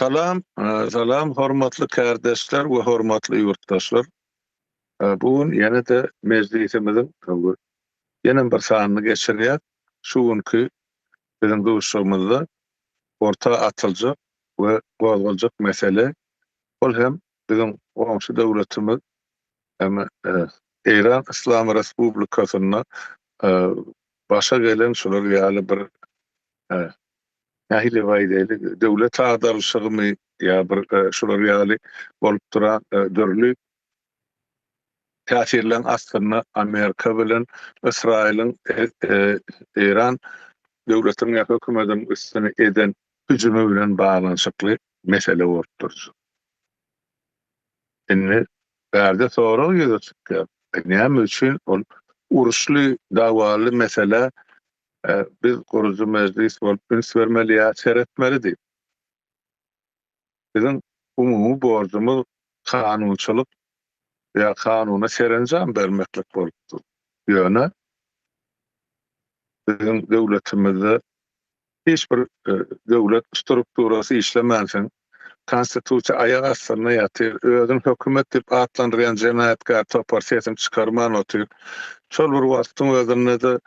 Salam, salam hormatly kärdeşler we hormatly ýurtdaşlar. Bu gün ýene-de mejlisimiziň ýene bir sanyny geçirýäs. Şu günki biziň duşuşygymyzda orta atyljak we gozgaljak mesele ol hem biziň goňşy döwletimiz hem Eýran Yslam Respublikasynda başa gelen şular ýaly bir nähili aýdaýly döwlet agdarylyşygymy ýa bir şular ýaly bolup duran dürli täsirleň astynda Amerika bilen Ysraýylyň Eýran döwletiniň ýa hökümetiniň üstüne eden hüjümi bilen baglanyşykly mesele bolup durjak. Indi bärde sorag ýüze çykýar. Näme üçin ol uruşly, dawaly meselä biz gurujy mejlis bolup üns bermeli ýa seretmeli diýip. Biziň umumy borjumyz kanunçylyk ýa kanuna serenjam bermeklik bolup dur. Ýöne biziň döwletimizde hiç bir döwlet strukturasy işlemänsoň, Konstitusiýa aýak astynda ýatyr, özüni hökümet diýip atlandyrýan jenaýatkär topar sesini çykarman otyr. Şol bir wagtyň özünde-de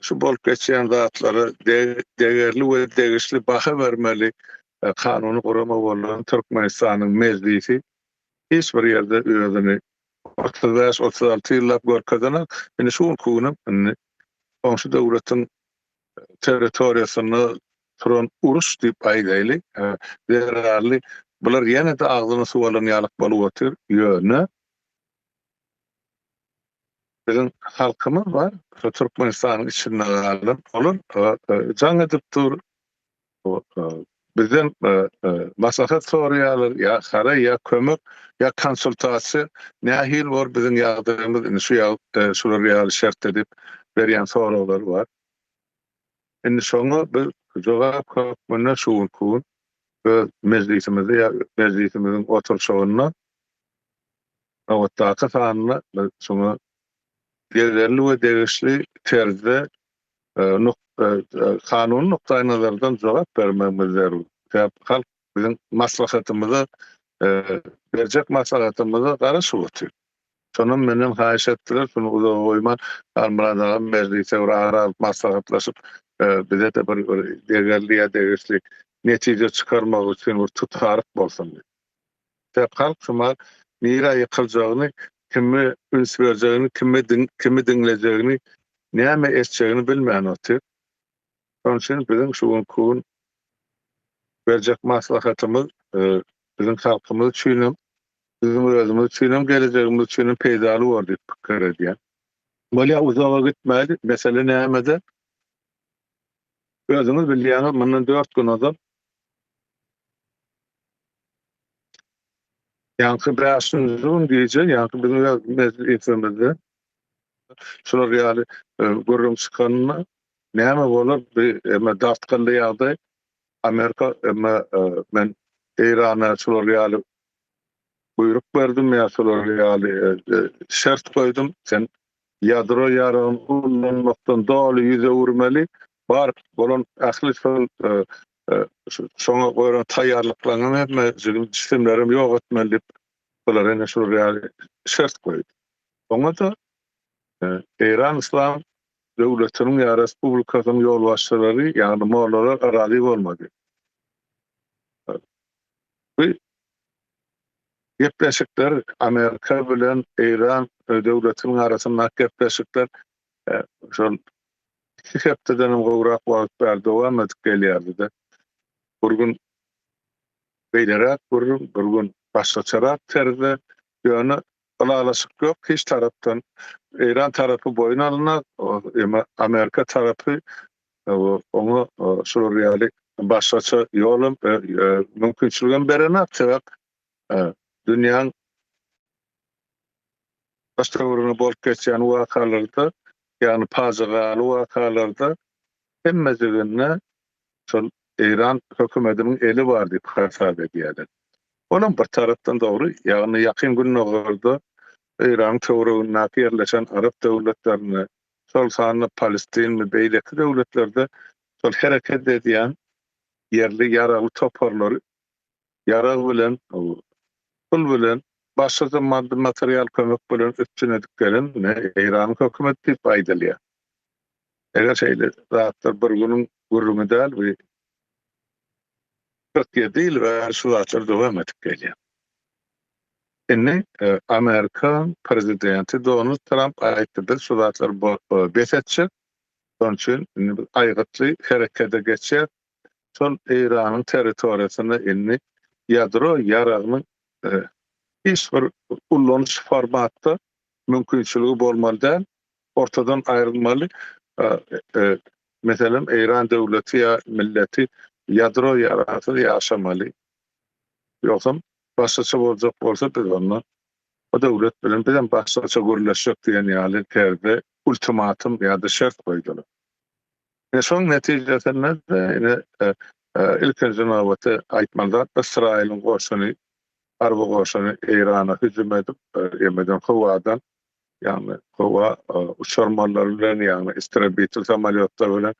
şu bolup geçýän zatlara degerli we degişli baha bermeli kanuny gurama bolan Türkmenistanyň Mejlisi hiç bir ýerde özüni 35, 36 ýyllap görkezenok. Indi şu günki günem indi goňşy döwletiň territoriýasynda turan uruş diýip aýdaýly, zerarly bular ýene-de agzyna suw alan ýalyk bolup otyr. Ýöne biziň halkymyz bar, şu Türkmenistanyň içinde galan, olar jaň edip dur, bizden maslahat soraýarlar, ýa haraý, ýa kömek, ýa konsultasiýa, nähili bor biziň ýagdaýymyz indi şu şular ýaly şertde diýip berýän soraglary bar. Indi şoňa biz jogap hökmünde şu günki gün öz mejlisimizde ýa mejlisimiziň oturyşygynda nobatdaky sanynda biz şoňa degerli we degişli terzde kanuny nukdaýnazardan jogap bermegimiz zerur. Sebäp halk biziň maslahatymyza berjek maslahatymyza garaşyp otyr. Şonam menden haýyş etdiler, şuny uzaga goýman, Halmyrat agam mejlise bir ara alyp maslahatlaşyp, bize-de bir degerli ýa degişli netije çykarmak üçin bir tutaryk bolsun diýip. Sebäp halk şumal nirä ýykyljagyny, kime üns berjegini, kime kimi diňlejegini, näme etjegini bilmän otyr. Şonuň üçin biziň şu günki gün berjek maslahatymyz biziň halkymyz üçinem, biziň özümiz üçinem, gelejegimiz üçinem peýdaly bolar diýip pikir edýän. Bolýar, uzaga gitmäli, mesele nämede? Özüňiz bilýäňiz, mundan dört gün ozal Ýaňky bäşinji gün gije, ýaňky biziň öz mejlisimizde şular ýaly gürrüň çykanda näme bolar bu eme dartgynly ýagdaý Amerika eme men Eýrana şular ýaly buýruk berdim ýa şular ýaly şert goýdum sen ýadro ýaragyny ullanmakdan doly ýüz öwürmeli bar bolan ähli şol şoňa gören taýýarlyklaryňam hemme jisimlerem ýok etmeli diýip, bular ene şular ýaly şert goýdy. Oňa-da Eýran Yslam döwletiniň ýa respublikasynyň ýolbaşçylary, ýagny mollalar razy bolmady. Bu gepleşikler Amerika bilen Eýran döwletiniň arasyndaky gepleşikler şol Iki hepdedenem gowrak wagt bäri dowam edip gelýärdi-de, bir gün beýleräk gürrüň, bir gün başgaçarak terzde, ýöne ylalaşyk ýok hiç tarapdan. Eýran tarapy boýun alynaz, emma Amerika tarapy oňa şular ýaly başgaça ýolam, mümkinçiligem berenok, sebäp dünýäň Baş töwereginde bolup geçýän wakalarda, ýagny pajygaly wakalarda hemmejiginde şol Eýran hökümetiniň eli bar diýip hasap edýärler. Olam bir tarapdan dogry, ýagny Ýakyn Gündogarda Eýranyň töweregindäki ýerleşen arap döwletlerinde, şol sanda Palestin we beýleki döwletlerde şol hereket edýän ýerli ýaragly toparlary. Ýarag bilen, pul bilen, başga-da maddy material kömek bilen üpjün edip gelen Eýranyň hökümeti diýip aýdylýar. Eger şeýle zatlar bir günüň gürrüňi däl, bu 47 ýyl bäri şu zatlar dowam edip gelýär. Indi Amerikan prezidenti Donald Tramp aýtdy, biz şu zatlary bes etjek, şonuň üçin indi biz aýgytly herekete geçýäs. Şol Eýranyň territoriýasynda indi ýadro ýaragynyň hiç bir ullanyş formatda mümkinçiligi bolmaly däl, ortadan aýrylmaly. Meselem, Eýran döwleti ýa milleti ýadro ýaragsyz ýaşamaly. Ýogsam başgaça boljak bolsa biz onda o döwlet bilen bizem başgaça gürleşjek diýen ýaly terzde ultimatum ýa-da şert goýdular. Ine şoň netijesinde-de ine ilkinji nobatda aýtmaly zat Ysraýylyň goşuny, harby goşuny Eýrana hüjüm edip, ýemeden howadan, ýagny howa uçarmanlary bilen, ýagny istrebitel samolýotlar bilen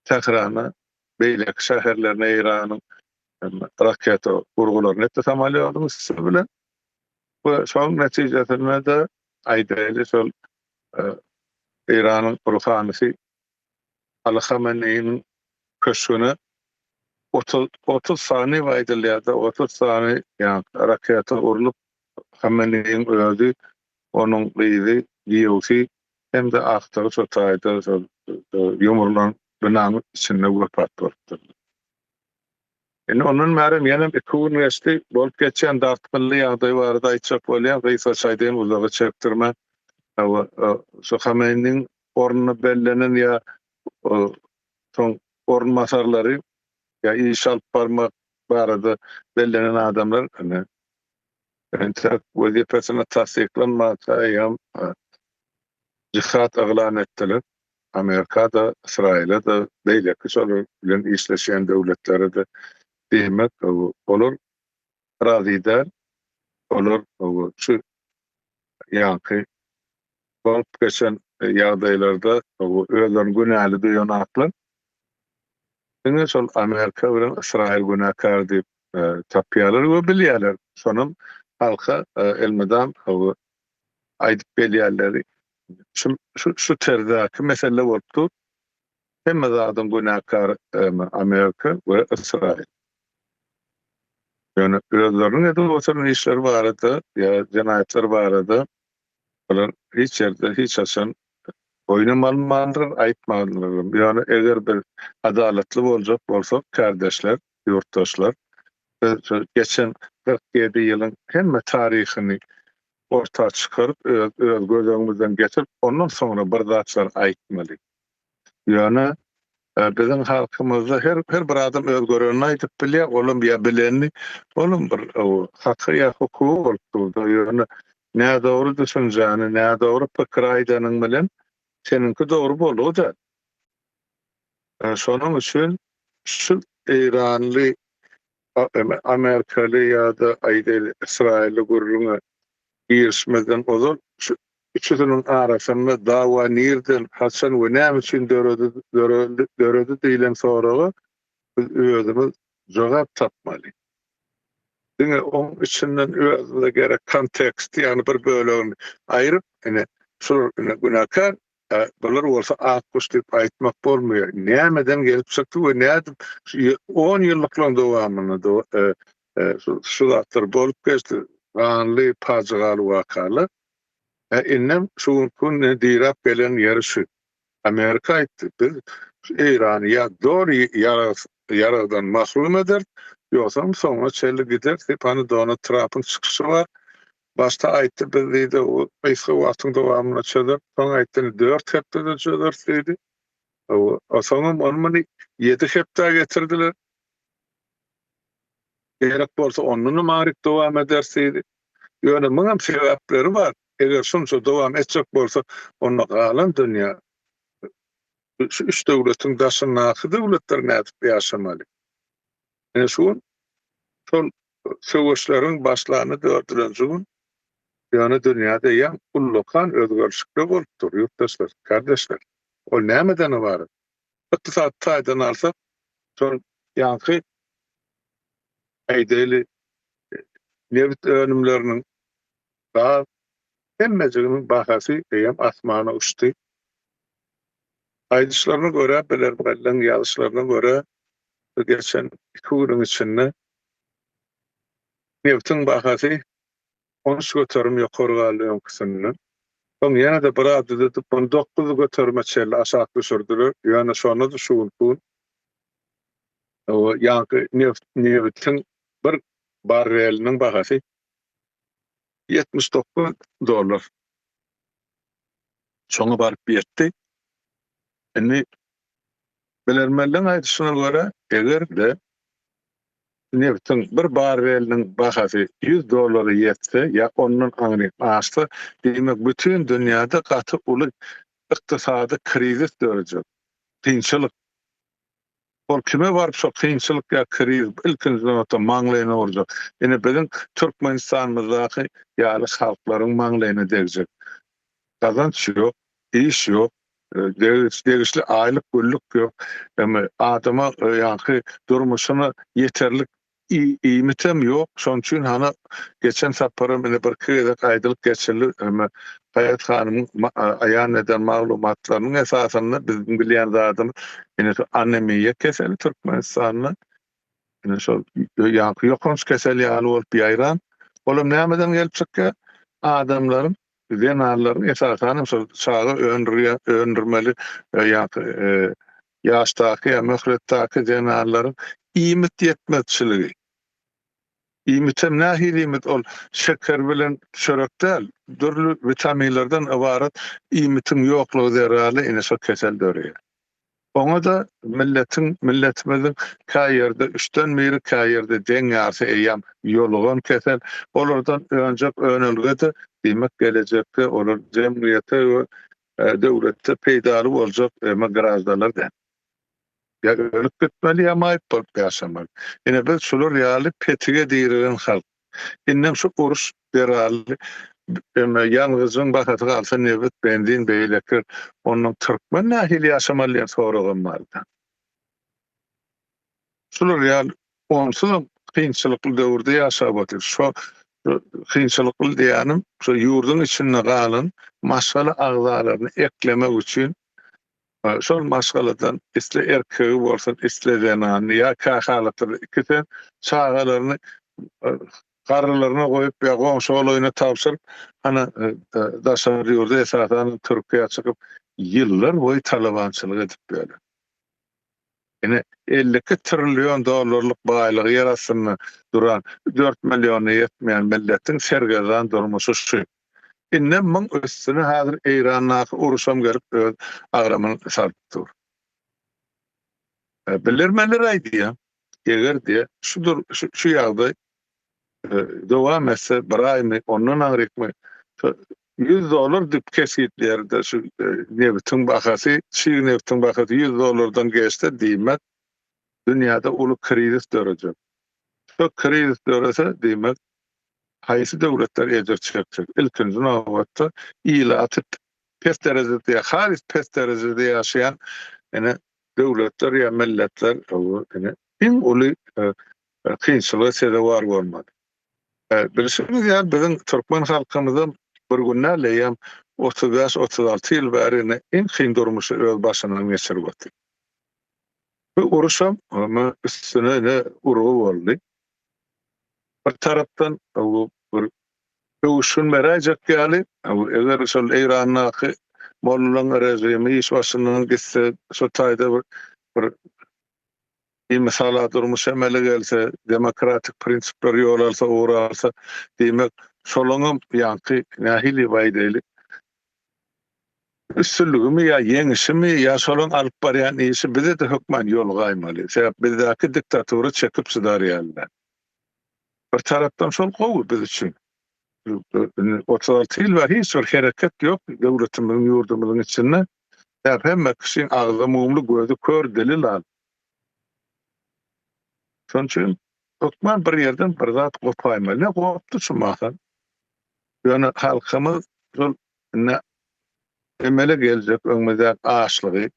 Tährana, beýleki şäherlerine Eýranyň raketa urgularyny etdi samolýodyň üsti bilen we şonuň netijesinde-de aýdaýly şol Eýranyň ruhanysy Aly Hameneýiniň köşgüne 30 sany aýdylýar-da, 30 sany ýa raketa urlup, Hameneýiň özi, onuň gyzy, giýewsi hem-de agtygy şo taýda şol ýumrulan binanyň içinde wepat bolupdyrlar. Indi ondan bärem ýenem iki gün geçdi. Bolup geçýän dartgynly ýagdaý barada aýtjak bolýan, gysgaça aýdaýyn, uzaga çekdirmän. Hawa, şu Hameýniniň ornuna bellenen ýa soň orunbasarlary ýa iş alyp barmak barada bellenen adamlar ine entek wezipesine tassyklanmanka eýýäm jihad yglan etdiler. Amerika-da, Ysraýyla-da, beýleki şolar bilen işleşýän döwletlere-de diýmek, olar razy däl. Olar şu ýaňky bolup geçen ýagdaýlarda özlerini günäli duýanaklar. Diňe şol Amerika bilen Ysraýyl günäkär diýip tapýarlar we bilýärler. Şonam halka elmydam aýdyp gelýärleri. Şu şu terzäki mesele bolup dur. Hemme zadyň günäkary Amerika we Ysraýyl. Ýöne özleriniň edip oturan işleri barada ýa jenaýatlar barada olar hiç ýerde hiç haçan boýnam almandyr, aýtmandyr. Ýöne eger biz adalatly boljak bolsak, kärdeşler, ýurtdaşlar, biz şu geçen 47 ýylyň hemme taryhyny orta çykaryp, öz öz göz öňümizden getirip, ondan soňra bir zatlar aýtmaly. Ýöne biziň halkymyzda her her bir adam öz görenini aýdyp bilýär, olam ýa bilenini, olam bir haky ýa hukugy bolup durda. Ýöne nädogry düşünjäni, nädogry pikiri aýdanyň bilen seniňki dogry boldugy däl. Şonuň üçin şu eýranly Amerikaly ýa-da aýdaýly ysraýylly gürrüňe girişmezden ozal şu üçüsiniň arasynda dawa nirden, haçan we näme üçin döredi döredi diýlen soraga biz özümiz jogap tapmaly. Diňe oň içinden özümize gerek konteksti, ýagny bir bölegini aýryp, ine şular ine günäkär, Bular bolsa ak guş diýip aýtmak bolmaýar. Nämeden gelip çykdy we nädip şu on ýyllyklaryň dowamynda şu zatlar bolup geçdi, ganly, pajygaly wakalar. Indem şu günki gün diräp gelen ýeri şu. Amerika aýtdy, biz Eýrany ýa doly ýaragdan mahrum ederis, ýogsam soňuna çenli gideris diýip, hany Donald Trampyň çykyşy bar. Başda aýtdy, biz diýdi, gysga wagtyň dowamynda çözeris, soň aýtdy, indi dört hepdede çözeris diýdi. Soňam ony muny ýedi hepdä getirdiler. Gerek bolsa ondanam aryk dowam ederis diýdi. Ýöne muňam sebäpleri bar. Eger şunça dowam etjek bolsa, onda galan dünýä şu üç döwletiň daşyndaky döwletler nädip ýaşamaly? Ine şu gün şol söweşleriň başlany dördülenji gün, ýöne dünýäde eýýäm ullakan özgerişikler bolup dur, ýurtdaşlar, kardeşler. Ol nämeden ybarat? Ykdysady taýdan alsak, şol ýaňky aýdaýly. Nebit önümleriniň, gaz, hemmejiginiň bahasy eýýäm asmana uçdy. Aýdyşlaryna görä, bilermenleň ýazyşlaryna görä, şu geçen iki günüň içinde nebtiň bahasy 13 göterim ýokary galdy öňküsinden. Soň ýene-de biraz düzedip, 19 göterime çenli aşak düşürdiler. Ýöne şonda-da şu günki gün ýaňky nebitiň bir barreliniň bahasy 79 dollar. Şoňa baryp ýetdi. Indi bilermenleň aýdyşyna görä, eger-de nebitiň bir barreliniň bahasy 100 dollara ýetse ýa ondan aňryk aşsa, diýmek bütin dünýäde gaty uly ykdysady krizis dörejek, kynçylyk. Ol kime baryp şo kynçylyk ýa kriz ilkinji nobatda maňlaýyna urjak. Ine biziň Türkmenistanymyzdaky ýaly halklaryň maňlaýyna degjek. Gazanç ýok, iş ýok, degişli aýlyk günlük ýok. Eme adama ýaňky durmuşyna ýeterlik Iýmitem ýok, şonuň üçin hany geçen saparam ine birki gezek aýdylyp geçildi, eme Haýat hanymyň aýan eden maglumatlarynyň esasynda biziň bilýän zadymyz ine şu anemiýa keseli Türkmenistanda ine şol ýaňky ýokanç kesel ýaly bolup ýaýran. Olam nämeden gelip çykýar? Adamlaryň zenanlaryň esasanam şol çaga öndürýän öndürmeli ýaňky ýaşdaky ýa möhletdäki zenanlaryň iýmit ýetmezçiligi. Iýmitem nähili iýmit ol şeker bilen çörek däl, dürli witaminlerden ybarat iýmitiň ýoklugy zerarly ine şo kesel döreýär. Oňa-da milletiň, milletimiziň kä ýerde üçden biri, kä ýerde deň ýarsy eýýäm ýolugan kesel. Olardan önjek önelge-de, diýmek, gelejekde olar jemgyýete we döwletde peýdaly boljak eme graždanlar däl. Ýa ölüp gitmeli, ýa maýyp bolup ýaşamaly. Ine biz şular ýaly petige dirilen halk. Indem şu uruş zerarly eme ýangyjyň bahasy galsa nebit, benzin, beýlekiler, ondan türkmen nähili ýaşamaly diýen soragam barda. Şular ýaly onsuzam kynçylykly döwürde ýaşap otyr. Şo kynçylykly diýýänim şo ýurduň içinde galan maşgala agzalaryny eklemek üçin şol maşgaladan isle erkegi bolsun, isle zenanyny ýa kähalatlarda ikisem çagalaryny garrylaryna goýup ýa goňşy golaýyna tabşyryp, hany daşary ýurda esasan Türkiýä çykyp ýyllar boýy talabançylyk edip ýörler. Ine, 52 trillion dollarlyk baýlygy ýer astynda duran dört milliona ýetmeýän milletiň sergezdan durmuşy şu. Indem muň üstüne häzir Eýrandaky uruşam gelip öz agramyny salyp dur. Bilermenler aýdýar, eger diýe şu şu ýagdaý dowam etse bir aýmy, ondan aňrykmy şu 100 dollar diýip kesgitleýär-de şu nebitiň bahasy, çig nebitiň bahasy 100 dollardan geçse diýmek dünýäde uly krizis dörejek. Şu krizis dörese diýmek haýsy döwletler ejir çekjek? Ilkinji nobatda ilaty pes derejede ýa has pes derejede ýaşaýan ine döwletler ýa milletler ine iň uly kynçylyga sezewar bolmaly. Bilşiňiz ýaly biziň türkmen halkymyzam bir gün däl eýýäm 35-36 ýyl bäri ine iň kyn durmuşy öz başyndan geçirip otyr. Bu uruşam üstüne ine urgy boldy. Bir tarapdan bu bir öwüşgin beräýjek ýaly, eger şol Eýrandaky mollalaryň režimi iş başyndan gitse, şo taýda bir bir imisala durmuş emele gelse, demokratik prinsipler ýol alsa, ugur alsa, diýmek, şolaňam ýaňky nähili aýdaýly, üstünligimi ýa ýeňişimi ýa şolaň alyp barýan işi bize-de hökman ýol gaýmaly. Sebäp bizdäki diktatura çekip çydar ýaly däl. Bir tarapdan şol gowy biz üçin. 36 ýyl bäri hiç bir hereket ýok döwletimiziň, ýurdumyzyň içinde. Sebäp hemme kişiň agzy mumly, gözi kör, dili lal. Şonuň üçin hökman bir ýerden bir zat gopaýmaly. Ne gopdy şu mahal? Ýöne halkymyz şol indi emele geljek öňümizdäki açlygy,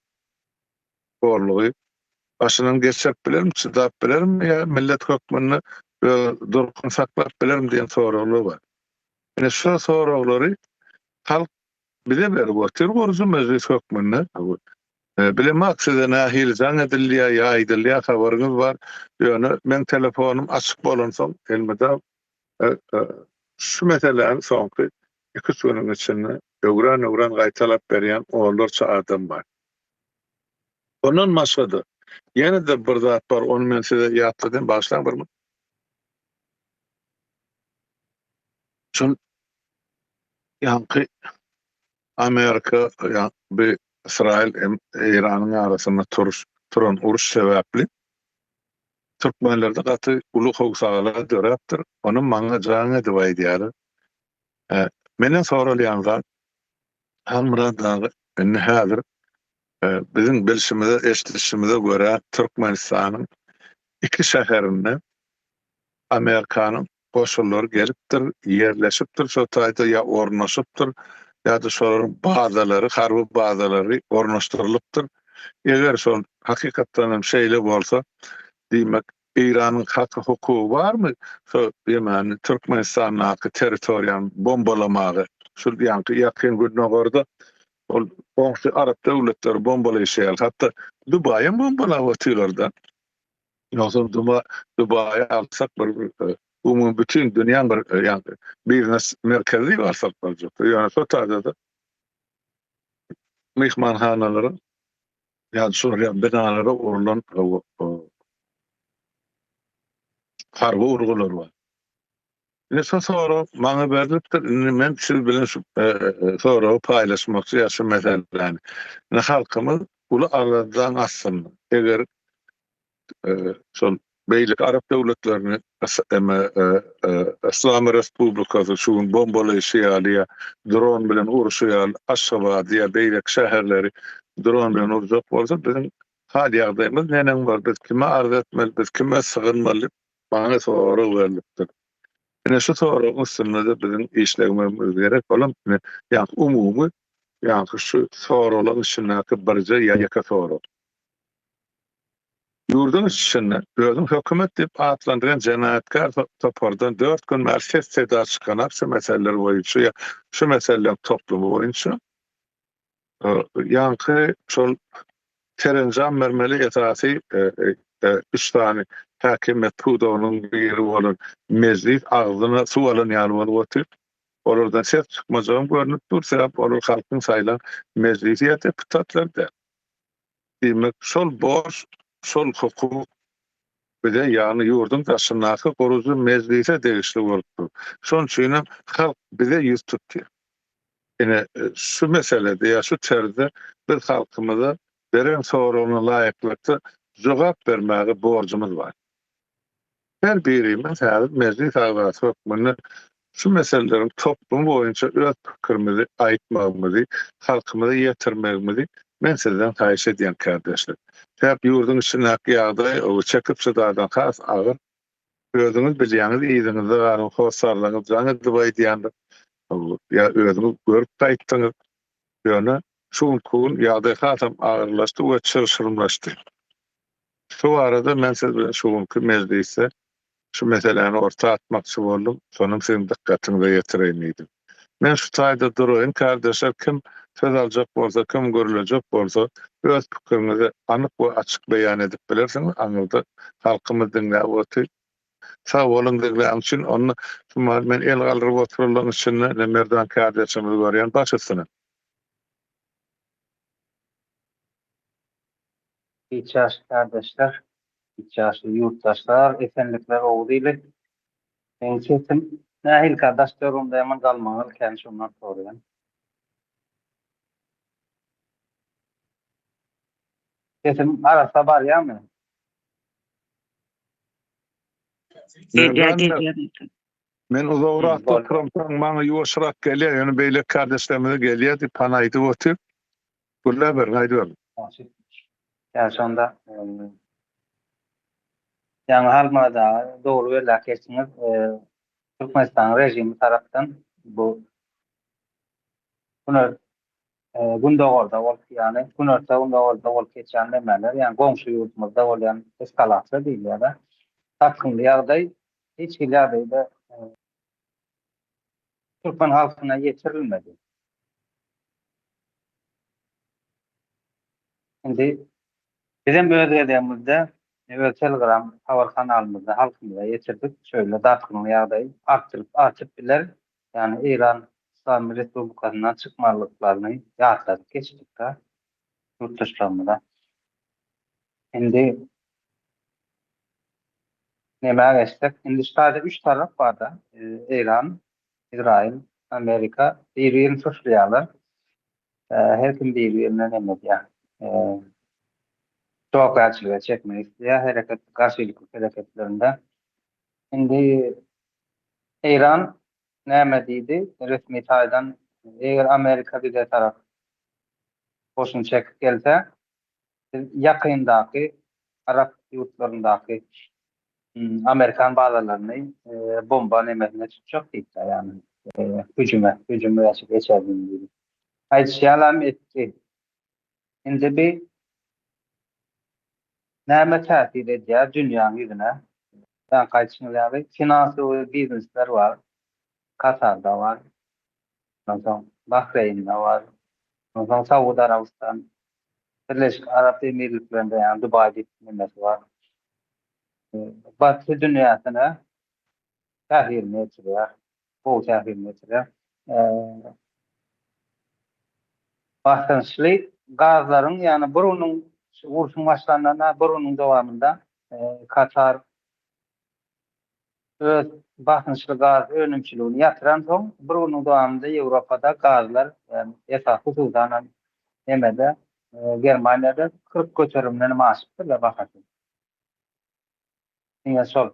horlugy başyndan geçirip bilermi, çydap bilermi ýa millet hökmünde Öz durkuny saklap bilermi diýen soraglar bar. Ine şu soraglary halk bize berip otyr gurujy mejlis hökmünde. Bilemok size nähili jaň edilýär ýa aýdylýar habaryňyz bar. Ýöne meň telefonym açyk bolansoň elmydam şu meseläni soňky iki-üç günüň içinde öwran-öwran gaýtalap berýän onlarça adam bar. Ondan başga-da ýene-de bir zat bar, ony men size ýatladayyn, bagyşlaň bir minut. Şol ýaňky Amerika ýa bi Ysraýyl hem Eýranyň arasynda turuş turan uruş sebäpli türkmenlerde gaty uly howsala döräpdir. Ony maňa jaň edip aýdýarlar. Menden soralýan zat Halmyrat aga indi häzir biziň bilşimize, eşidişimize görä Türkmenistanyň iki şäherinde Amerikanyň goşunlary gelipdir, ýerleşipdir şo taýda ýa ornaşypdyr, ýa-da şolaryň bazalary, harby bazalary ornaşdyrylypdyr. Eger şol hakykatdan hem şeýle bolsa, diýmek, Eýranyň haky-hukugy barmy şo ýemeni Türkmenistandaky territoriýany bombalamaga? Şul ýaňky Ýakyn Gündogarda ol goňşy arap döwletleri bombalaýşy ýaly, hatda Dubaýam bombalap otyrlar-da. Ýogsam Dubaýy alsak bir umumy bütin dünýäň bir ýagny biznes merkezi diýip alsak boljak. Ýöne şo taýda-da myhmanhanalara ýa şol ýaly binalara urlan harby urgular bar. Indi şu sorag maňa berlipdir. Indi men siz bilen şu soragy paýlaşmakçy ýa şu meseläni. Indi halkymyz uly aladaň astynda. Eger şol beýleki arap döwletlerini Yslam Respublikasy şu gün bombalaýşy ýaly ýa dron bilen urşy ýaly Aşgabady ýa beýleki şäherleri dron bilen urjak bolsa biziň hal ýagdaýymyz neneň bolar? Biz kime arz etmeli? Biz kime sygynmaly? Maňa sorag berlipdir. Ine şu soragyň üstünde-de biziň işlegmegimiz gerek. Olam ine ýaňky umumy ýaňky şu soraglaryň içindäki birje ýa ýeke sorag. Ýurduň içinde özüni hökümet diýip atlandyrýan jenaýatkär topardan dört gün bäri ses-seda çykanak şu meseleler boýunça ýa şu meseleleriň toplumy boýunça Ýaňky şol serenjam bermeli esasy üç sany häkimiýet pudagynyň biri bolan Mejlis agzyna suw alan ýaly bolup otyr. Olardan ses çykmajagam görnüp dur, sebäp olar halkyň saýlan Mejlisi ýa deputatlary däl. Diýmek, şol borç, şol hukuk bize, ýagny ýurduň daşyndaky gurujy Mejlise degişli bolup dur. Şonuň üçinem halk bize ýüz tutýar. Ine, şu meselede ýa şu terzde biz halkymyza beren soragyna laýyklykda jogap bermäge borjumyz bar. Her birimiz häzir mejlis agzasy hökmünde şu meseleleriň toplumy boýunça öz pikirimizi aýtmagymyzy, halkymyza ýetirmegimizi men sizden haýyş edýän, kärdeşler. Sebäp ýurduň içindäki ýagdaý çekip-çydardan has agyr. Özüňiz bilýäňiz, yzyňyzda galan hossarlaryňyz jaň edip aýdýandyr. Ýa özüňiz görüp gaýtdyňyz. Ýöne şu günki gün ýagdaý hasam agyrlaşdy we çylşyrymlaşdy. Şu barada men siz bilen şu günki mejlisde şu meseläni orta atmakçy boldum. Şonam siziň dykgatyňyza ýetireýin diýdim. Men şu taýda duraýyn, kärdeşler, kim söz aljak bolsa, kim gürlejek bolsa, öz pikiriňizi anyk we açyk beýan edip bilersiňiz, aňyrda halkymyz diňläp otyr. Sag boluň diňläniň üçin. Onda şu mahal men el galdyryp oturanlaryň içinde ine Merdan kärdeşimizi görýän, baş üstüne. Hiç ýaşly kärdeşler, hiç ýaşly ýurtdaşlar, esenlikler Oguz ili. Meň sesim nähilikä daş töweregimde ýaman galmagal kän şondan soraýan. Sesim arassa barýamy? Gelýär gelýär. Men uzagrakda oturamsoň maňa ýuwaşrak gelýär, ýöne beýleki kardeşlerimize gelýär diýip hany aýdyp otyr. Gürläberiň, aýdyberiň. Ýa şonda Ýaňy Halmyrat aga dogry belläp geçdiňiz. Türkmenistanyň režimi tarapdan bu güner gündogarda bolup, ýagny günorta-gündogarda bolup geçýän nemeler, ýagny goňşy ýurdumyzda bolýan eskalasiýa diýilýär-de. Dartgynly ýagdaý. Hiç hili ýagdaýda türkmen halkyna ýetirilmedi. Indi bizem öz gezegimizde öz Telegram habar kanalymyzda halkymyza ýetirdik. Şeýle dartgynly ýagdaý artdyryp artyp biler. Ýagny Eýran Yslam Respublikasyndan çykmalyklaryny ýatladyp geçdik-de ýurtdaşlarymyza. Indi Nämä geçsek, indi şu taýda üç tarap bar-da, Eýran, Izrail, Amerika bir-birini suçlaýarlar. Her kim bir-birine neme edýär, jogapkärçilige çekmek isleýär hereket, garşylykly hereketlerinde. Indi Eýran näme diýdi resmi taýdan, eger Amerika bize tarap goşun çekip gelse, Biz ýakyndaky arap ýurtlaryndaky amerikan bazalaryny bomba nemesine tutjak diýipdir, ýagny hüjüme, hüjüm geçerdim diýdi. Aýdyşy ýalam etdi. Indi bi näme täsir edýär dünýäň ýüzüne? Ýaňky aýdyşyňyz ýaly finansowy biznesler bar, Katarda bar, ondan soň Bahreýnde bar, ondan soň Saud Arabystan, Birleşik Arap Emirliklerinde ýagny Dubaý diýip nemesi bar. Baty dünýäsine täsirini ýetirýär. Gowy täsirini ýetirýär. Basynçly gazlaryň ýagny bir günüň urşuň başlandan bir günüň dowamynda Katar öz basynçly gaz önümçiligini ýatyransoň, bir günüň dowamynda Ýewropada gazlar, esasy hususanam nemede, Germaniýada 40 göterimden hem aşypdyrlar bahasy. Diňe şol.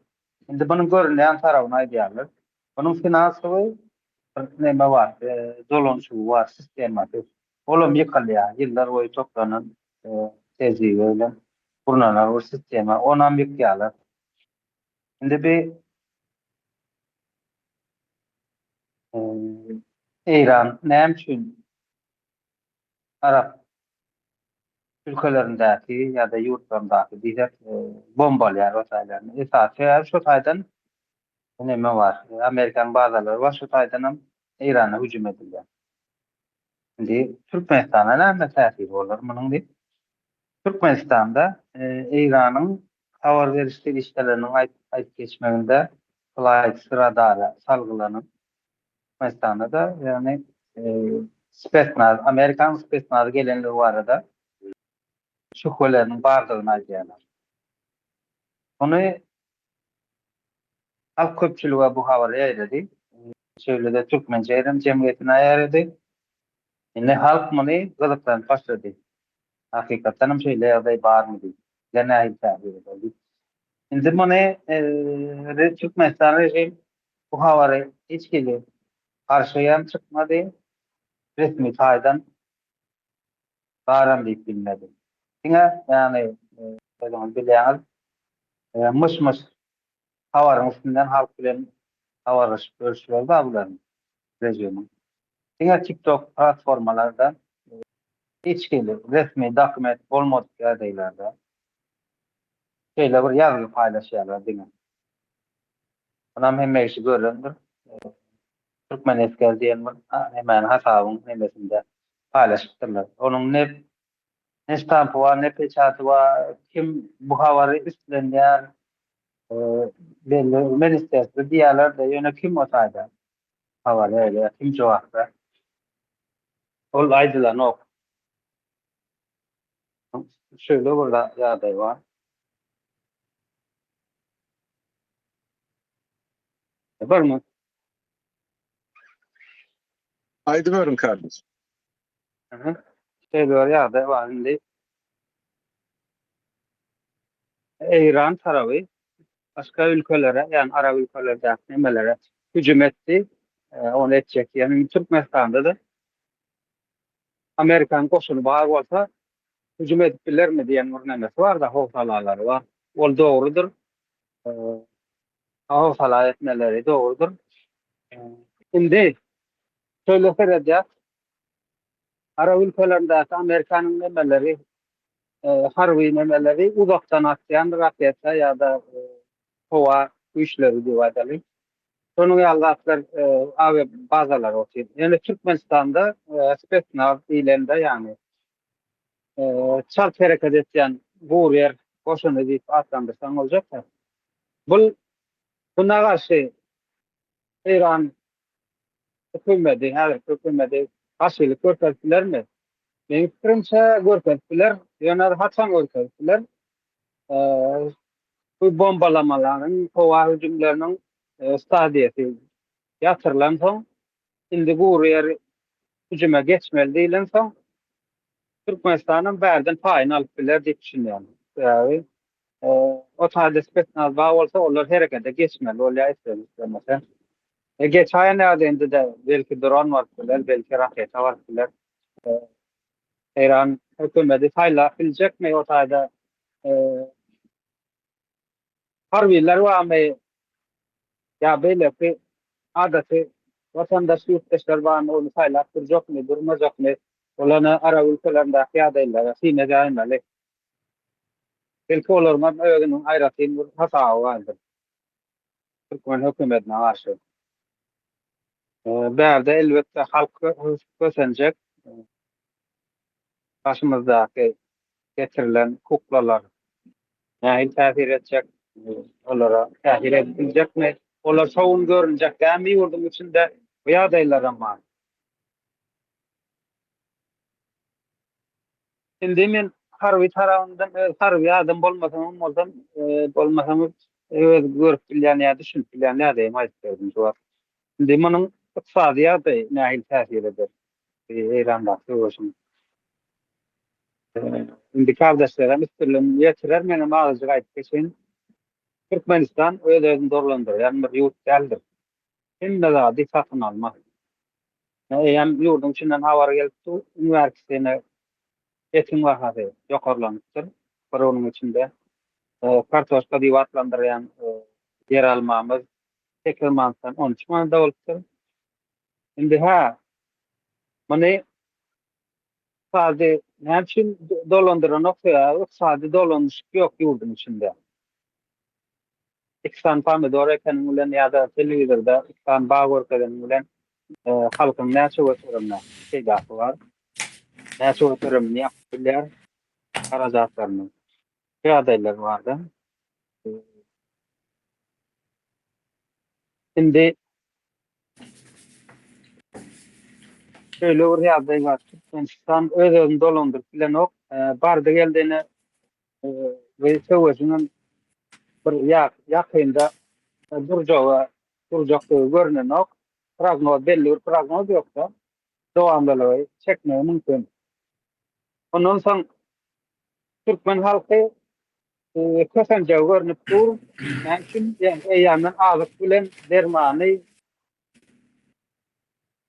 Indi munuň görünýän tarabyny aýdýarlar. Munuň finansowy bir neme bar, dolanyşygy bar, sistemasy. Olam ýykylýar, ýyllar boýy toplanan tejribe bilen gurnalan bir sistema, onam ýykýarlar. Indi bi Eýran näme üçin arap ülkelerindäki ýa-da ýurtlaryndaky diýsek bombalaýar o taýlaryny. Esasy sebäbi şo taýdan neme bar, Amerikanyň bazalary bar, şo taýdanam Eýrana hüjüm edilýär. Indi Türkmenistana näme täsiri bolar munuň diýip. Türkmenistanda Eýranyň habar beriş serişdeleriniň aýdyp geçmeginde Flight Radar-a salgylanyp, Türkmenistanda-da, ýagny spesnaz, Amerikanyň spesnazy gelenligi barada şübheleriniň bardygyny aýdýarlar. Muny halk köpçülige bu habar ýaýrady. Şeýle-de Türkmen Jeýran jemgyýetine ýaýrady. Indi halk muny gyzyklanyp başlady. Hakykatdanam şeýle ýagdaý barmy diýip. Bize nähili täsir eder diýip. Indi muny Türkmenistan režim bu habary hiç hili garşy hem çykmady, resmi taýdan baram diýip bilmedi. Diňe ýagny özüňiz bilýäňiz myş-myş habaryň üstünden halk bilen habarlaşyp görüşleri bar bularyň režimiň. Diňe TikTok platformalarda hiç hili resmi dokument bolmadyk ýagdaýlarda şeýle bir ýazgy paýlaşýarlar diňe. Munam hemme kişi görendir. Türkmen esgeri diýen bir nemäni hasabyň nemesinde paýlaşypdyrlar. Onuň ne ne ştampy bar, ne peçaty bar, kim bu habary üstlenýär, belli ministerstwo diýýärler-de, ýöne kim o taýda habar berýär, kim jogapkär? Ol aýdylanok. Şeýle bir ýagdaý bar. Barmy? Aýdyberiň kardeş. Şeýle bir ýagdaý bar indi. Eýran taraby başga ülkelere, ýagny arap ülkelerdäki nemelere hüjüm etdi. Ony etjek diýen. Indi Türkmenistanda-da Amerikanyň goşuny bar bolsa hüjüm edip bilermi diýen bir nemesi bar-da, howsalalary bar. Ol dogrudyr. Howsala etmeleri dogrudyr. Indi şeýle seredýäs. Arap ülkelerindäki Amerikanyň nemeleri, harby nemeleri uzakdan atýan raketa ýa-da howa. Güýçleri diýip aýdaly. Şonuň ýaly zatlar awia bazalary otyr. Ýöne Türkmenistanda spesnaz diýlende ýagny çalt hereket etýän gury ýer goşuny diýip atlandyrsaň boljak-da. Bul buna garşy Eýran hökümeti, häzirki hökümeti garşylyk görkezip bilermi? Meniň pikirimçe görkezip biler, ýöne haçan görkezip biler? Bu bombalamalaryň, howa hüjümleriniň stadiýasy ýatyrylansoň, indi gury ýer hüjüme geçmeli diýlensoň, Türkmenistanam bärden paýyny alyp biler diýip düşünýän. Sebäbi o taýda spesnaz bar bolsa, olar herekete geçmeli bolýar isleg-islemese. E, geçäýen ýagdaýynda-da belki dron bolup biler, belki raketa bolup biler. Eýran hökümeti saýlap biljekmi o taýda harbylar barmy ýa beýleki adaty watandaş ýurtdaşlar barmy ony saýlap durjakmy, durmajakmy? Olana arap ülkelerindäki ýagdaýlara syn edäýmeli. Belki olaryň hem özüniň aýratyn bir hasaby bardyr. Türkmen hökümetine garşy. Bärde elbetde halk kösenjek. Başymyzdaky getirilen kuklalar nähili täsir etjek? Olara täsir edip biljekmi? Olar şo gün görünjek dälmi ýurduň içinde? Bu ýagdaýlaram bar. Indi men harby tarabyndan öz harby adam bolmasamam bolsam, bolmasaňyz öz görüp bilýän ýa düşünip bilýän ýagdaýymy aýdyp berdim şu wagt. Indi munuň ykdysady ýagdaýy nähili täsir eder Eýrandaky söweşiň? Indi kardeşlerim üstürligini ýetirer, menem azajyk aýdyp geçeýin. Türkmenistan öz-özüni dolandyrýan bir ýurt däldir. Hemme zady satyn alma. Eýýäm ýurduň içinden habar gelip dur, iň bärkisi ýene etiň bahasy ýokarlanypdyr bir günüň içinde. Kartoşka diýip atlandyrýan ýeralmamyz 8 manatdan 13 manada bolupdyr. Indi hä, muny ykdysady näme üçin dolandyranok sebäbi ykdysady dolanyşyk ýok ýurduň içinde. Iki sany pomidor ekeniň bilen ýa-da telewizorda iki sany bag görkezeniň bilen halkyň näçe göterimine peýdasy bar? Näçe göterimini ýapyp bilýär harajatlaryny? Şu ýagdaýlar barda. Indi şeýle bir ýagdaý bar. Türkmenistan öz-özüni dolandyryp bilenok. Bardy-geldi ine we söweşiň bir ýakynda durjagy durjakdygy görnenok. Prognoz belli bir prognoz ýokda. Dowamlylygy çekmegi mümkin. Ondan soň türkmen halky kösenjegi görnüp dur. Näme üçin? Ýagny eýýämden azyk bilen dermany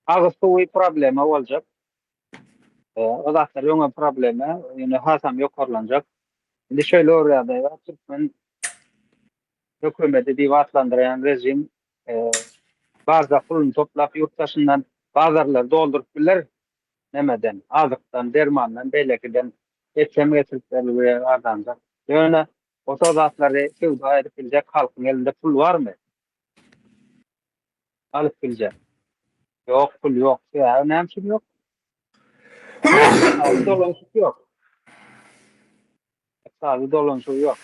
agyz suwy problema boljak. O zatlar öňem problema, ýöne hasam ýokarlanjak. Indi şeýle bir ýagdaý bar, türkmen hökümeti diýip atlandyrýan režim barja puluny toplap ýurt daşyndan bazarlary dolduryp biler nemeden, azykdan, dermandan, beýlekiden et hem getirip berilýär arzanjak. Ýöne o zatlary söwda edip biljek halkyň elinde pul barmy? Alyp biljek. Ýok, pul ýok. Sebäbi näme üçin ýok? Ykdysady dolanyşyk ýok. Ykdysady dolanyşygy ýok.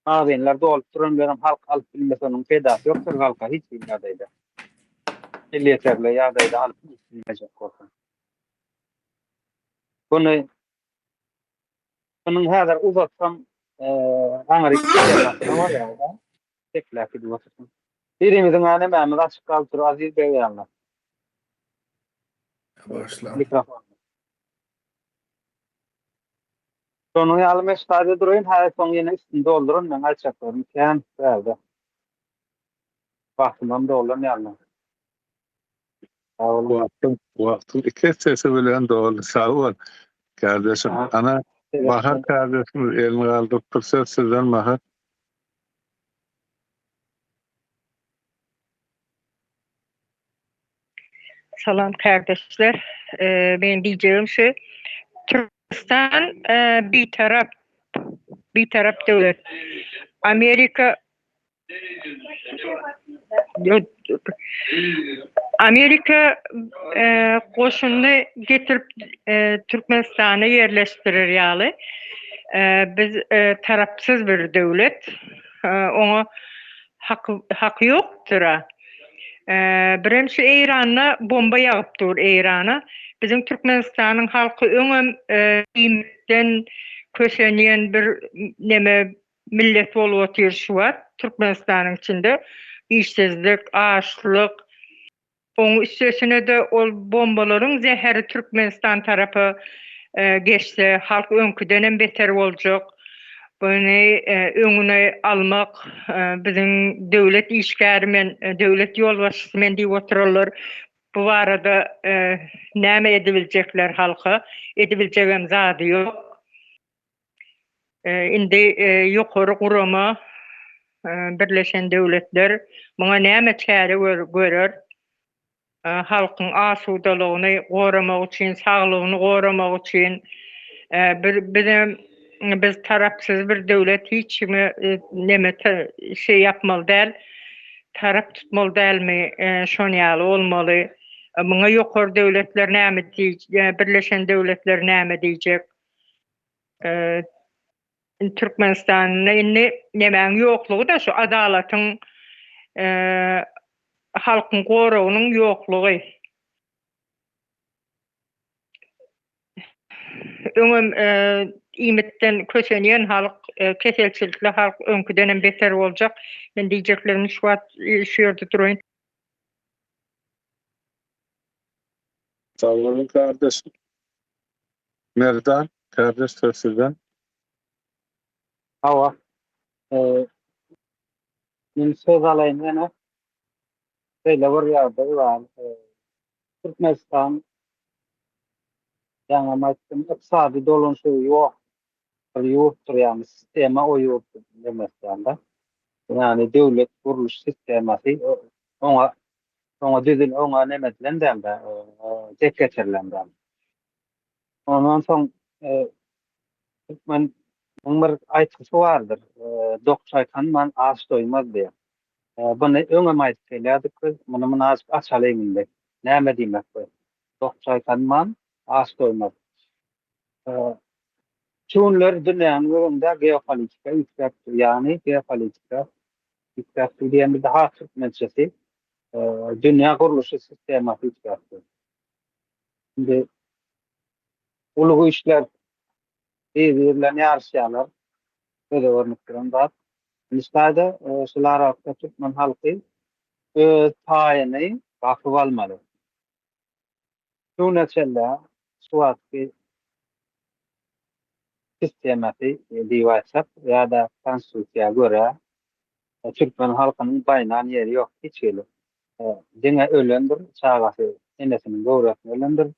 Magazynlar dolup duran bilenem halk alyp bilmese onuň peýdasy ýokdur halka hiç bir ýagdaýda. Elýeterli ýagdaýda alyp bilmejek bolsa. Buny Munuň häzir uzatsam aňryk gidýän bolýar-da. Tekläp gidip otursam. Birimiziň nämämiz açyk galyp dur Aziz beg ýalyna. Başla. Mikrofon. Şonuň ýaly men ştaýda duraýyn, häzir soň ýene üstüni dolduryn, meň aýtjaklarym kän bärde. Wagtymam dolan ýaly. Sag boluň. Wagtyň, wagtyň iki essesi bilen doldy. Sag bol. Kardeşim. Ana, Bahar kardeşimiz elini galdyrypdyr. Söz sizden Bahar. Salam kardeşler. Men diýjegim şu. Türkmenistan bitarap bitarap döwlet. Amerika. Amerika goşunyny getirip Türkmenistana ýerleşdirer ýaly biz tarapsyz bir döwlet. Oňa haky ýokdur-a. Birem şu Eýranda bomba ýagyp dur Eýrana. Biziň Türkmenistanyň halky öňem iýmitden kösenýän bir neme millet bolup otyr şu wagt Türkmenistanyň içinde işsizlik, açlyk, oň üstesine-de ol bombalaryň zäheri Türkmenistan tarapa geçse halk öňküdenem beter boljak. Buny öňüni almak biziň döwlet işgäri men, döwlet ýolbaşçysy men diýip oturanlar bu barada näme edibiljekler halka, edibiljegem zady ýok. Indi ýokary gurama Birleşen Döwletler muňa näme çäre görer? Halkyň asudalygyny goramak üçin, saglygyny goramak üçin bir bizem biz tarapsyz bir döwlet hiç kime neme şeý ýapmaly däl, tarap tutmaly dälmi, şon ýaly bolmaly. Muňa ýokary döwletler näme diýjek, Birleşen Döwletler näme diýjek? Türkmenistanda indi nemäň ýoklugy-da şu adalatyň halkyň goragynyň ýoklugy. Öňem iýmitden kösenýän halk, keselçilikli halk öňküdenem beter boljak. Men diýjeklerimi şu wagt şu ýerde duraýyn. Sag boluň kardeşim. Merdan, kardeş söz sizden. Hawa. Men söz alaýyn ýene. Şeýle bir ýagdaý bar. Türkmenistan ýaňam aýtdym, ykdysady dolanyşygy ýok bir ýurtdur, ýagny sistema o ýurtdur Türkmenistanda. Ýagny döwlet gurluş sistemasy oňa oňa düzül oňa neme edilen dälde, dek geçirilen däl. Ondan soň türkmeniň bir aýtgysy bardyr, Dok çaýkanman aç doýmaz diýen. Buny öňem aýdyp gelýärdik biz, muny munazjyk açalyň indi. Näme diýmek bu? Dok çaýkanman aç doýmaz. Şu günler dünýäniň öňünde geopolitika üýtgäp dur, ýagny geopolitika üýtgäp dur diýemizde has türkmençesi dünýä gurluşy sistemasy üýtgäp dur. Indi uly güýçler bir-biri bilen ýaryşýarlar. Göze görnüp duran zat. Indi şu taýda şul aralykda türkmen halky öz paýyny basyp almaly. Şu güne çenli şu wagtky sistemasy diýip aýtsak ýa-da konstitusiýa görä türkmen halkynyň baýnan ýeri ýok hiç hili. Diňe ölendir, çagasy enesiniň göwresinde ölendir.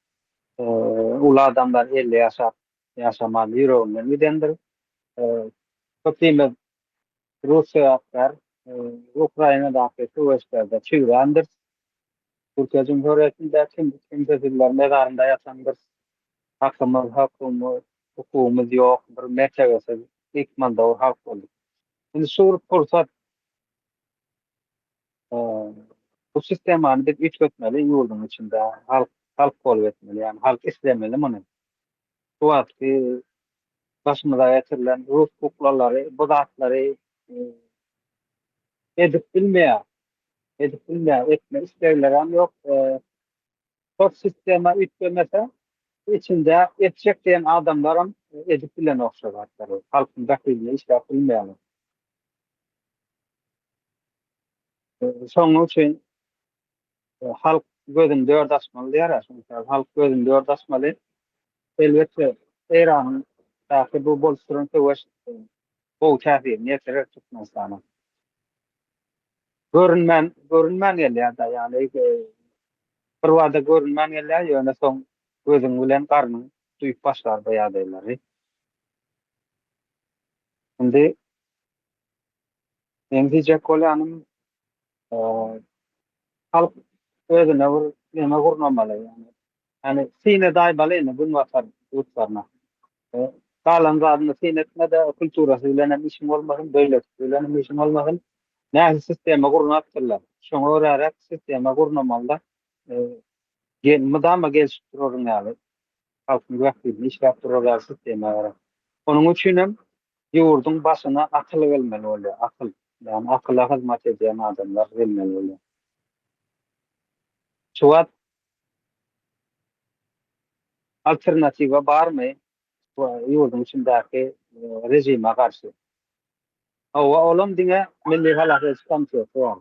Uly adamlar 50 ýaşap, ýaşaman ýüreginden gidendir. Köpimiz rus sebäpkär Ukrainadaky söweşlerde çüýrändir. Türkiýe Jumhuriyetinde kimsesizler mezarynda ýatandyr. Hakymyz, hakymyz, hukugymyz ýok, bir mertebesiz, ykmandawur halk bolduk. Indi şu bir pursat bu sistemany biz üýtgetmeli ýurduň içinde, halk halk bolup etmeli, ýagny halk islemeli muny. Şu wagtky başymyza getirilen rus kuklalary bu zatlary edip bilmeýär. Edip bilmeýär, etme isleglerem ýok. Şol sistema üýtgemese, içinde etjek diýen adamlaram edip bilenok şo zatlary. Halkyň bähbidine işläp bilmeýärler. Şonuň üçin halk gözüni dört açmaly diýýär-ä, şonuň üçin halk gözüni dört açmaly. Elbetde, Eýranyň daky bu bolup duran söweş gowy täsirini ýetirer Türkmenistana. Görünmän, görünmän gelýär-de, ýagny birbada görünmän gelýär, ýöne soň gözüň bilen garnyň duýup başlar bu ýagdaýlary. Indi meň diýjek bolýanym, halk özüne bir neme gurnamaly, ýagny ýagny syn edaýmaly indi günbatar ýurtlaryna. Galan zadyny syn etme-de, kulturasy bilen hem işiň bolmasyn, beýlekisi bilen hem işiň bolmasyn. Nähili sistema gurnapdyrlar? Şoňa göräräk sistema gurnamalyda. Mydama gelşip duraryň ýaly, halkyň bähbidine işläp durar ýaly sistema gerek. Onuň üçin hem ýurduň başyna akyl gelmeli bolýar, akyl. Ýagny akyla hyzmat edýän adamlar gelmeli bolýar. Şu wagt alternatiwa barmy ýurduň içindäki režime garşy? Hawa, olam diňe Milli halas ediş komiteti bar.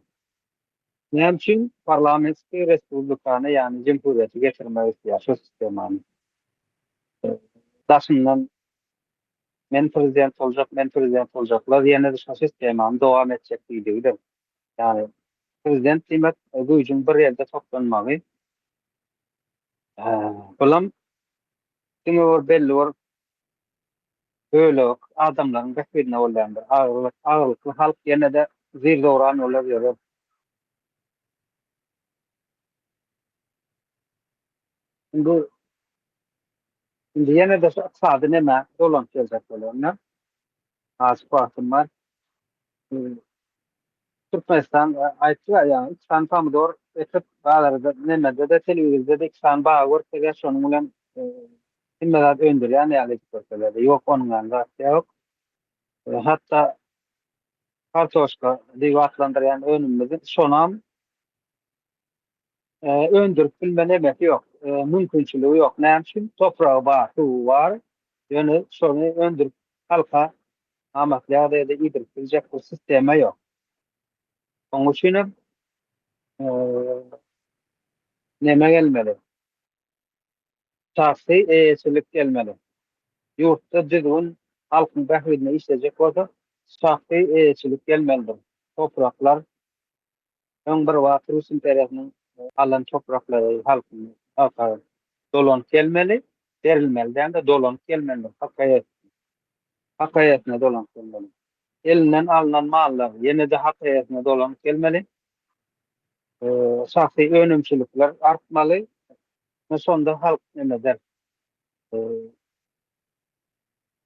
Näme üçin parlamentskiý respublikany, ýagny jemhuriýeti getirmek isleýär şu sistemany? Daşyndan men prezident boljak, men prezident boljaklar ýene-de şu sistemany dowam etjek diýdigidir. Ýagny prezident diýmek güýjüň bir ýerde toplanmagy. Bulam diňe bir belli bir bölek adamlaryň bähbidine bolýandyr. Agyrlykly halk ýene-de zir-zowran bolar ýörer. Indi indi ýene-de şu ykdysady nämä dolanyp geljek bolýan. Azajyk wagtym bar. Türkmenistan aýtdy ýa, iki sany pomidor ekip, bazarda nemede-de, telewizorda-da iki sany bag görkezýär, şonuň bilen hemme zat öndürýän ýaly edip görkezýärler. Ýok, onuň ýaly zat ýok. Hatda kartoşka diýip atlandyrýan önümimizi şonam öndürip bilme nemesi ýok, mümkinçiligi ýok. Näme üçin? Topragy bar, suwy bar, ýöne şony öndürip halka amatly ýagdaýda iýdirip biljek bir sistema ýok. Onuň üçin hem neme gelmeli? Şahsy eýeçilik gelmeli. Ýurtda düzgün halkyň bähbidine işlejek bolsa, şahsy eýeçilik gelmelidir. Topraklar öň bir wagt Rus imperiýasynyň alan topraklary halkyň halka dolanyp gelmeli, berilmeli däl-de dolanyp gelmelidir. Hak eýesine. Hak eýesine dolanyp gelmeli. Elinden alnan mallar ýene-de hak eýesine dolanyp gelmeli. Şahsy önümçilikler artmaly. Ine şonda halk neme eder.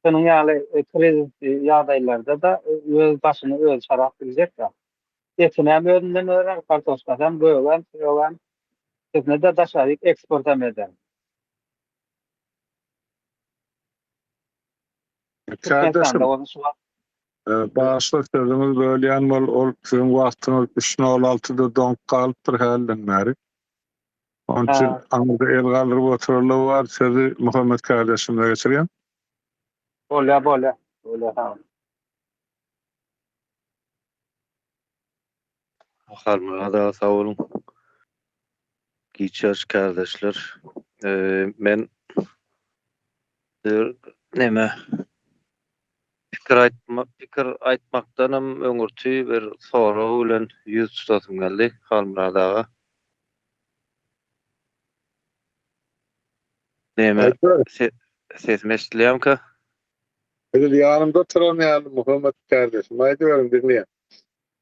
Şonuň ýaly krizis ýagdaýlarda-da öz başyny özi sarap biljek-dä. Etinem özünden örer, kartoşkasam, gögem, sögem, ikisini-de daşaryk eksportam eder. Türkmenistanda bolsa şu wagt Bagyşla sözüňizi bölýän bol, ol siziň wagtyňyz üç nol altyda doňup galypdyr hälden bäri. Onuň üçin aňyrda el galdyryp oturanlar bar, sözi Muhammet kärdeşimize geçirýän. Bolýa bolýa. Bolýa sag bol. Halmyrat aga sag boluň. Giç ýaş kärdeşler. Men bir neme pikir aýtma pikir aýtmakdanam öňürti bir sorag bilen ýüz tutasym geldi Halmyrat aga. Neme sesim eşidilýärmikä? Edil ýanymda oturan ýaly Muhammet kärdeşim aýdyberiň diňleýän.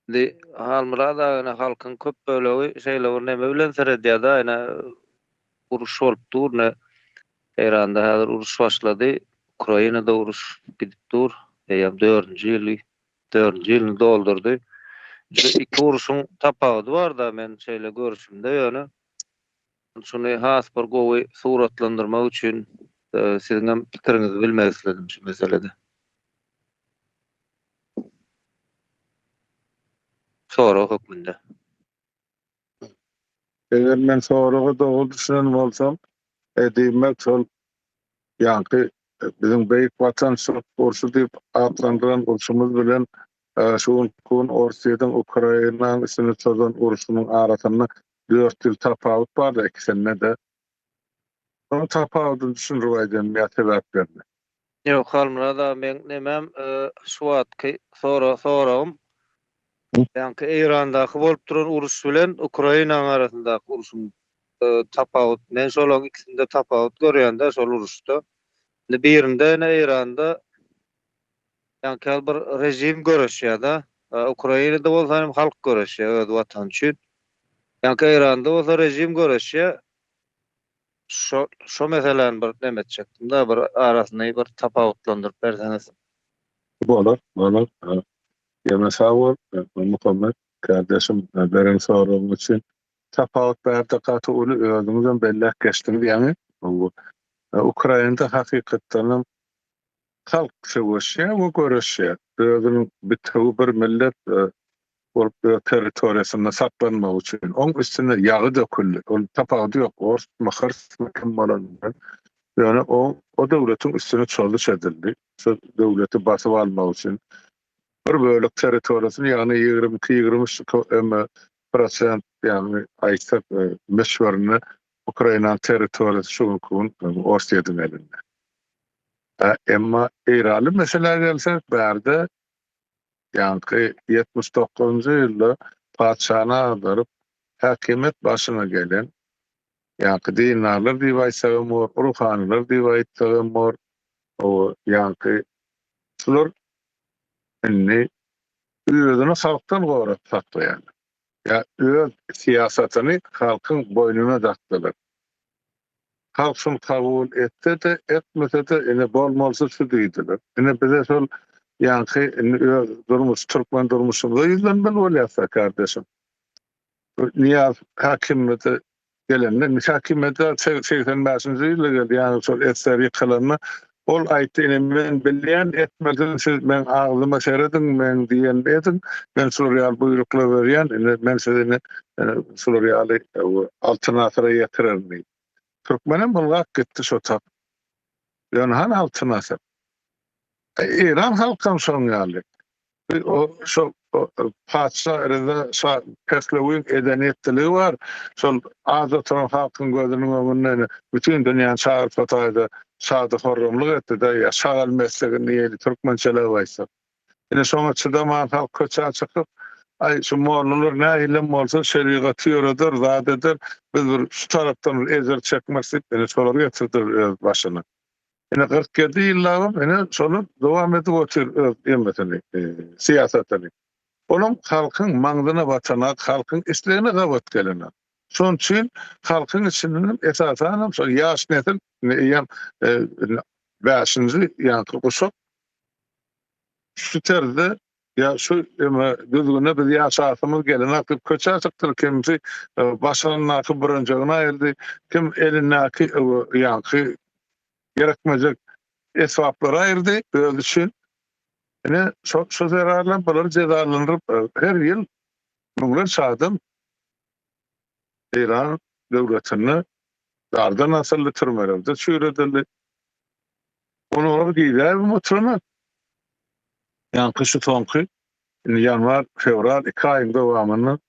Indi Halmyrat aga ine halkyň köp bölegi şeýle bir neme bilen seredýärde ine uruş bolup dur ine Eýranda häzir uruş başlady Ukrainada uruş gidip dur eýýäm dördünji ýyly dördünji ýylyny doldurdy. Şu iki uruşyň tapawudy barda men şeýle görüşimde ýöne şuny has bir gowy suratlandyrmak üçin siziňem pikiriňizi bilmek isledim şu meselede. Sorag hökmünde. Eger men soraga dogry düşünen bolsam, e, diýmek şol ýaňky biziň Beýik Watançylyk urşy diýip atlandyran urşumyz bilen şu günki gün Orsýetiň Ukrainanyň üstüne çozan urşunyň arasynda 4 ýyl tapawut bar-da ikisinde-de. Şonuň tapawudyny düşündirip aýdaýyn ýa sebäplerini. Ýok Halmyrat aga meň nemem şu wagtky soragym ýaňky Eýrandaky bolup duran uruş bilen Ukrainanyň arasyndaky urşuň tapawut men şolaryň ikisinde tapawut görýän-de şol uruşda. Indi birinde ine Eýranda ýaňky ýaly bir režim göreşýär-de Ukrainada bolsa hem halk göreşýär öz watany üçin. Ýaňky Eýranda bolsa režim göreşýär. Şo şo meseläni bir neme etjekdim-de, bir arasyny bir tapawutlandyryp berseňiz. Bolar, bolar. Ýene sag bol, Muhammet kardeşim beren soragyň üçin. Tapawut bärde gaty uly, özüňizem belläp geçdiňiz ýaňy. Ukrainada hakykatdanam halk söweşýär we göreşýär. Özüniň bitewi bir millet bolup öz territoriýasynda saklanmagy üçin. Oň üstüne ýagy döküldi. Ol tapawudy ýok, orsmy, hyrsmy kim bolany. Ýöne o o döwletiň üstüne çozuş edildi. Şo döwleti basyp almak üçin bir bölek territoriýasyny, ýagny 22, 23 prosent, ýagny aýtsak möçberinde Ukrainanyň territoriýasy şu günki gün Orsýetiň elinde. Emma Eýranly meselä gelsek, bärde ýaňky 79-njy ýylda patyşany agdaryp, häkimiýet başyna gelen ýaňky dindarlar diýip aýtsagam bor, ruhanylar diýip aýtsagam bor, o ýaňky şular indi özüni halkdan gorap saklaýarlar. Ýa öz syýasatyny halkyň boýnuna dakdylar. Halk şuny kabul etse-de, etmese-de, ine bolmalysy şu diýdiler. Ine bize şol ýaňky indi öz durmuş, türkmen durmuşymyza ýüzlenmeli bolýas-da, kardeşim. Nyýaz häkimiýete gelende, häkimiýete 85-nji ýylda geldi, ýagny şol SSR ýykylanda, ol aýtdy, ine men bilýän, etmedim, siz meň agzyma serediň, meň diýenimi ediň, men şular ýaly buýruklar berýän, ine men sizi ine şular ýaly Altyn asyra ýetirerin diýdi. Türkmenem ylgap gitdi şo tap. Ýöne hany Altyn asyr? Eýran halkam şoň ýaly. O şo patyşa Reza şa Pehlewiň eden etdiligi bar. Şol az oturan halkyň gözüniň öňünde bütin dünýäni çagyryp şo taýda şady-horramlyk etdi-de, ýa şagal mesligini diýeli türkmençeläp aýtsak. Ine şoňa çydaman halk köçä çykyp, aý şu mollalar nähilem bolsa şerigaty ýöreder, zat eder, biz bir şu tarapdan bir ejir çekmeris diýip, ine şolary getirdiler öz başyna. Ine 47 ýyllabam ine şolar dowam edip otyr öz emmesini, syýasatyny. Olam halkyň maňzyna batanak, halkyň islegine gabat gelenak. Şonuň üçin halkyň içinden esasanam şol ýaş nesil indi eýýäm bäşinji ýaňky guşak şu terzde ýa şu eme düzgünde biz ýaşasymyz gelenak diýip köçä çykdylar. Kimsi başyndaky bürenjegini aýyrdy, kim elindäki ýaňky gerekmejek esbaplary aýyrdy özi üçin. Ine şo şo zerarly bulary jezalandyryp her ýyl müňlerçe adam Eýran döwletinde dardan asyldy, türmelerde çüýredildi. Ony olar gizläbem oturanok. Ýaňky şu soňky indi ýanwar, fewral iki aýyň dowamynda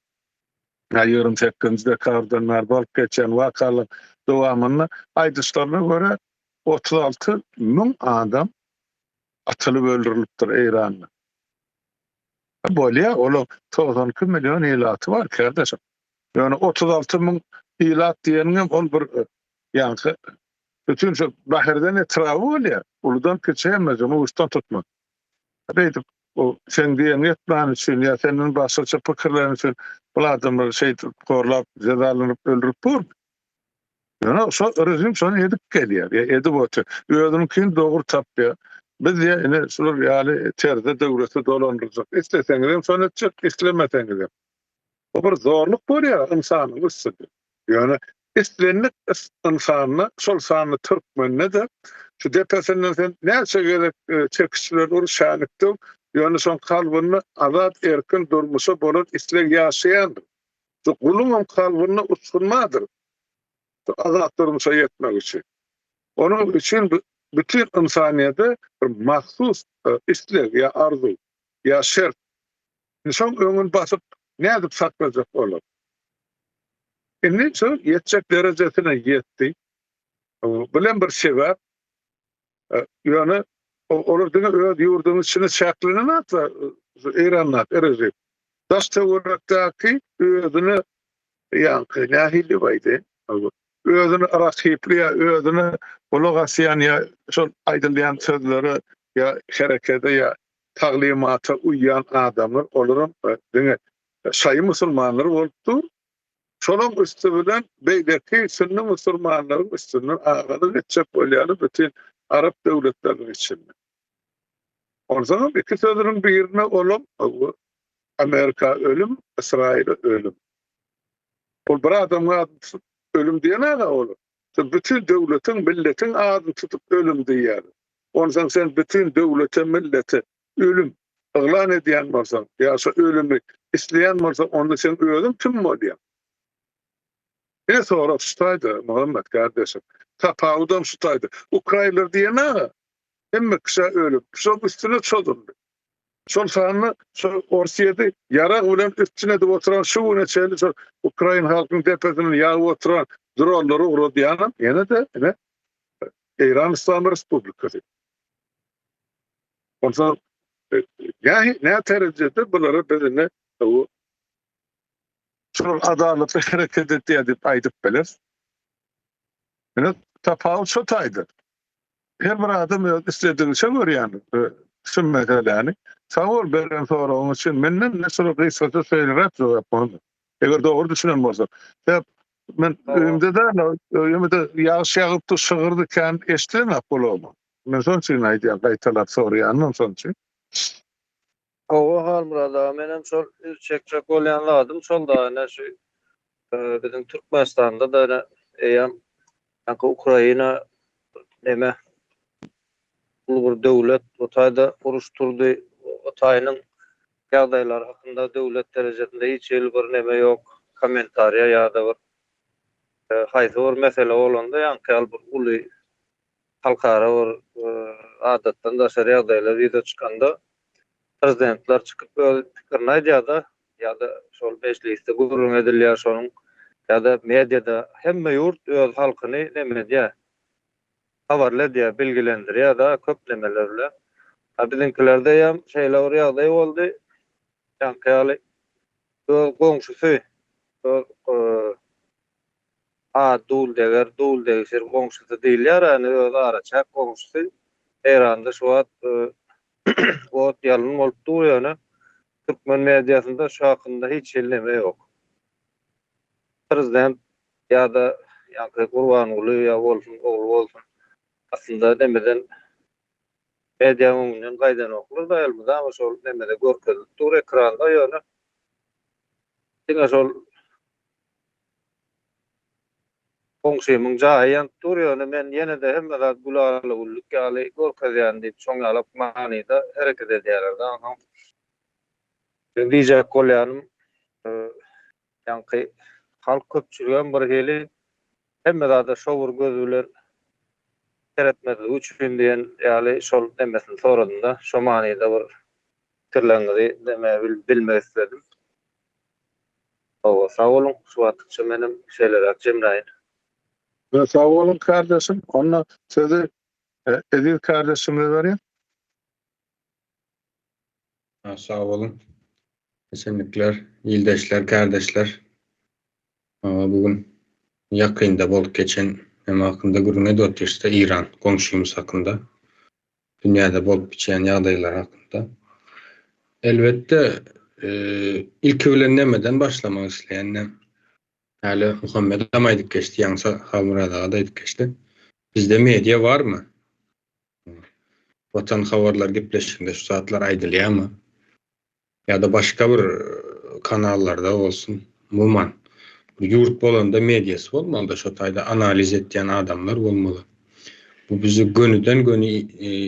ýa 28-nji dekabrdan bäri bolup geçen wakalaryň dowamynda aýdyşlaryna görä 36 müň adam atylyp öldürilipdir Eýranda. Bolýar, olar 92 million ilaty bar, kardeşim. Ýöne 36 müň ilat diýeniňem ol bir ýaňky Bütin şu Bäherden etraby bolýar. Uludan kiçi hemmesi uçdan tutma. Beýdip o sen diýeniňi etmäni üçin ýa senden başgaça pikirleni üçin bul adamlary şeýdip horlap, jezalanyp öldürip bormy? Ýöne şo rejim şony edip gelýär, ýa edip otyr. Özüniňkini dogry tapýar. Biz ýa ine şular ýaly terzde döwleti dolandyrjak. Isleseňizem şony etjek, islemeseňizem. Bu bir zorluk bolýar ynsanyň üstünde. Ýöne islendik ynsanda, şol sanda türkmende-de şu depesinden sen näçe gezek çekiç bilen ur, şänik döw, ýöne şoň kalbynda azat, erkin durmuşa bolan isleg ýaşaýandyr. Şu guluňam kalbynda uçgun bardyr. Şu azat durmuşa ýetmek üçin. Onuň üçin bütin ynsanyýete bir mahsus isleg ýa arzuw ýa şert. Indi şoň öňüni basyp nädip saklajak bolar? Indi şol ýetjek derejesine ýetdi. Bilen bir sebäp. Ýöne olar diňe öz ýurdunyň içinde çäklenen atlar, Eýrandaky rejim. Daş töwerekdäki özüne ýaňky nähili diýip aýdaýyn, özüne rakyply ýa özüne gulak asýan ýa şol aýdylýan sözlere ýa herekede ýa taglymata uýýan adamlar olaram diňe şaýy musulmanlar bolup dur. Şolaň üsti bilen beýleki sünni musulmanlaryň üstünden agalyk etjek bolýarlar bütin arap döwletleriniň içinde. Onsoňam iki sözüniň birine olam Amerika ölüm, Ysraýyla ölüm. Ol bir adamyň adyny tutup ölüm diýen-ä ol. Sen bütin döwletiň, milletiň adyny tutup ölüm diýýär. Onsoň sen bütin döwlete, millete ölüm yglan edýän bolsaň, ýa şo ölümi isleýän bolsaň, onda seň özüň kim bolýaň? Ine sorag şu taýda, Muhammet kardeşim. Tapawudam şu taýda. Ukrainler diýen-ä hemme kişä ölüm. Şoň üstüne çozuldy. Şol sanda şo Orsýeti ýarag bilen üpjün edip oturan şu güne çenli şol ukrain halkynyň depesinden ýagyp oturan dronlary ugradýanam ýene-de ine Eýran Yslam Respublikasy. Onsoň nähi nä derejede bulara biz indi şolar adalatly hereket edýär diýip aýdyp bileris. Ine tapawut şo taýda. Her bir adam öz isledigiçe görýändir şu meseläni. Sag bol beren soragyň üçin. Menden ine şular gysgaça şeýleräk jogap boldy. Eger dogry düşünen bolsak. Sebäp men öýümde däl, öýümde ýagyş ýagyp dur, şygyrdy kän eşdilenok gulagyma. Men şonuň üçin aýdýan, gaýtalap soraýanym şonuň üçin. Hawa Halmyrat aga menem şol üns çekjek bolýan zadym şol da ine şu biziň Türkmenistanda da ine eýýäm ýaňky Ukraina neme uly bir döwlet o taýda uruş turdy o taýynyň ýagdaýlary hakynda döwlet derejesinde hiç hili bir neme ýok kommentariýa ýa-da bir haýsy bir mesele bolanda ýaňky ýaly bir uly halkara bir adatdan daşary ýagdaýlar ýüze çykanda prezidentler çykyp öz pikirini aýdýar-da, ýa-da şol mejlisde gürrüň edilýär şonuň ýa-da mediada hemme ýurt öz halkyny neme edýär, habarly edýär, bilgilendirýär-da köp nemeler bilen. A biziňkilerde hem şeýle bir ýagdaý boldy, ýaňky ýaly öz goňşusy, öz A dul deger, dul degişir goňşusy diýilýär, ýagny öz araçäk goňşusy Eýranda şu wagt ot ýalyn bolup dur, ýöne türkmen mediasynda şu hakynda hiç hili neme ýok. Prezident ýa-da ýaňky Gurbanguly ýa bolsun, ogly bolsun, aslynda nemeden mediaň öňünden gaýdanoklar-da, elmydama şol nemede görkezilip dur ekranda, ýöne diňe şol Goňşymyň jaýy ýanyp dur, ýöne men ýene-de hemme zat gülala-güllük ýaly görkezýän diýip, şoň ýalak manyda hereket edýärler-de. Onsoň meň diýjek bolýanym, ýaňky halk köpçüligem bir hili hemme zada şo bir göz bilen seretmezligi üçin diýen ýaly şol nemesini soradym-da, şo manyda bir pikirleriňizi neme bilmek isledim. Hawa, sag boluň, şu wagtlyça menem şeýleräk jemläýin. Sag boluň kardeşim. Onda sözi Eziz kardeşimize berýän. Sag boluň. Esenlikler, ildeşler, kardeşler. Bu gün ýakynda bolup geçen neme hakynda gürrüň edip otyrys-da, Eýran goňşymyz hakynda. Dünýäde bolup geçýän ýagdaýlar hakynda. Elbetde, ilki bilen nämeden başlamak isleýän? Häli Muhammedem aýdyp geçdi, ýaňsa Halmyrat aga-da aýdyp geçdi. Bizde media barmy? Watan habarlar gepleşiginde şu zatlar aýdylýarmy? Ýa-da başga bir kanallarda bolsun, umuman, bir ýurt bolanda mediasy bolmaly-da, şo taýda analiz etýän adamlar bolmaly. Bu bizi gönüden-göni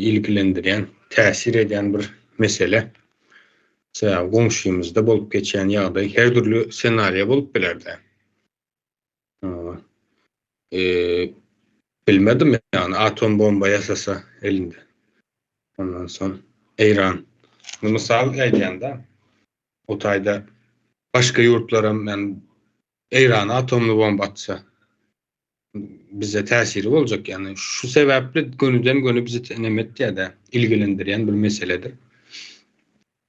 ilgilendirýän, täsir edýän bir mesele. Sebäbi goňşymyzda bolup geçýän ýagdaý her dürli ssenariýa bolup biler-dä. Bilmedim ýagny atom bomba ýasasa elinde. Ondan soň Eýran. Mysal aýdýanda o taýda başga ýurtlaram ýagny Eýrana atomly bomba atsa bize täsiri boljak ýagny şu sebäpli gönüden göni bizi neme etýär-de ilgilendirýän bir meseledir.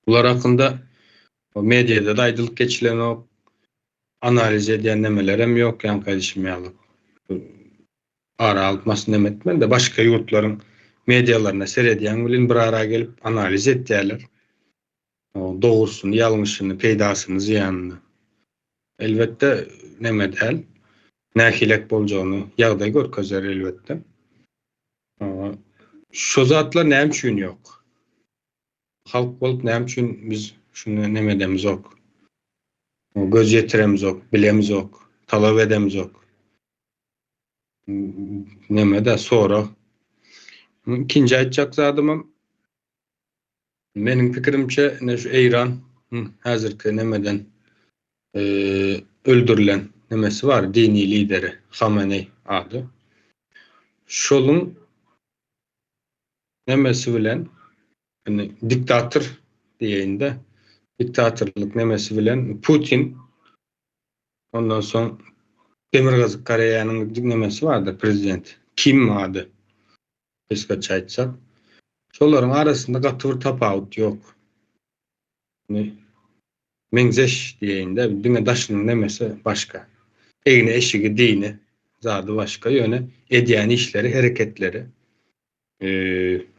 Bular hakynda mediada-da aýdylyp geçilenok. Analiz edýän nemelerem ýok ýaňky aýdyşym ýaly. Ara alyp mas neme etmän-de başga ýurtlaryň medialaryna seredýäň welin bir ara gelip analiz etýärler. Dogrusyny, ýalňyşyny, peýdasyny, zyýanyny. Elbetde neme däl. Nähilek boljagyny ýagdaý görkezer elbetde. Şo zatlar näme üçin ýok? Halk bolup näme üçin biz şuny neme edemizok? Göz ýetiremizok, bilemizok, talap edemizok. Neme-de sorag. Ikinji aýtjak zadymam meniň pikirimçe ine şu Eýran häzirki nemeden öldürilen nemesi bar, dini lideri Hameneý ady. Şoluň nemesi bilen indi diktator diýeýin-de, diktatorlyk nemesi bilen Putin ondan soň Demirgazyk Koreýanyň nemesi bardy, prezident Kim ady. Gysgaça aýtsak, şolaryň arasynda gaty bir tapawut ýok. Indi meňzeş diýeýin-de, diňe daşynyň nemesi başga. Egni-eşigi, dini, zady başga, ýöne edýän işleri, hereketleri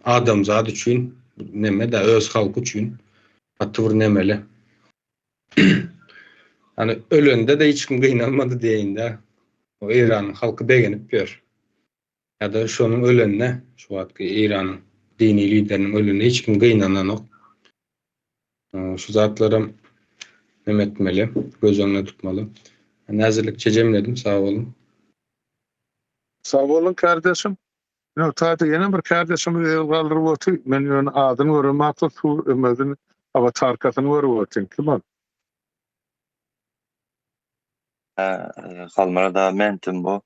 adamzat üçin neme-de, öz halky üçin gaty bir nemeli. Ýani ölende-de hiç kim gynanmady diýeýin-de. O Eýranyň halky begenip ýör. Ýa-da şonuň ölenine, şu wagtky Eýranyň dini lideriniň ölenine hiç kim gynananok. Şu zatlaram neme etmeli, göz öňüne tutmaly. Häzirlikçe jemledim, sag boluň. Sag boluň kardeşim. Ýok taýda ýene bir kardeşimiz el galdyryp otyr. Men ýöne adyny göremok, su ömezini awatarkasyny görüp otyryn. Kim ol? Halmyrat aga mentim bu.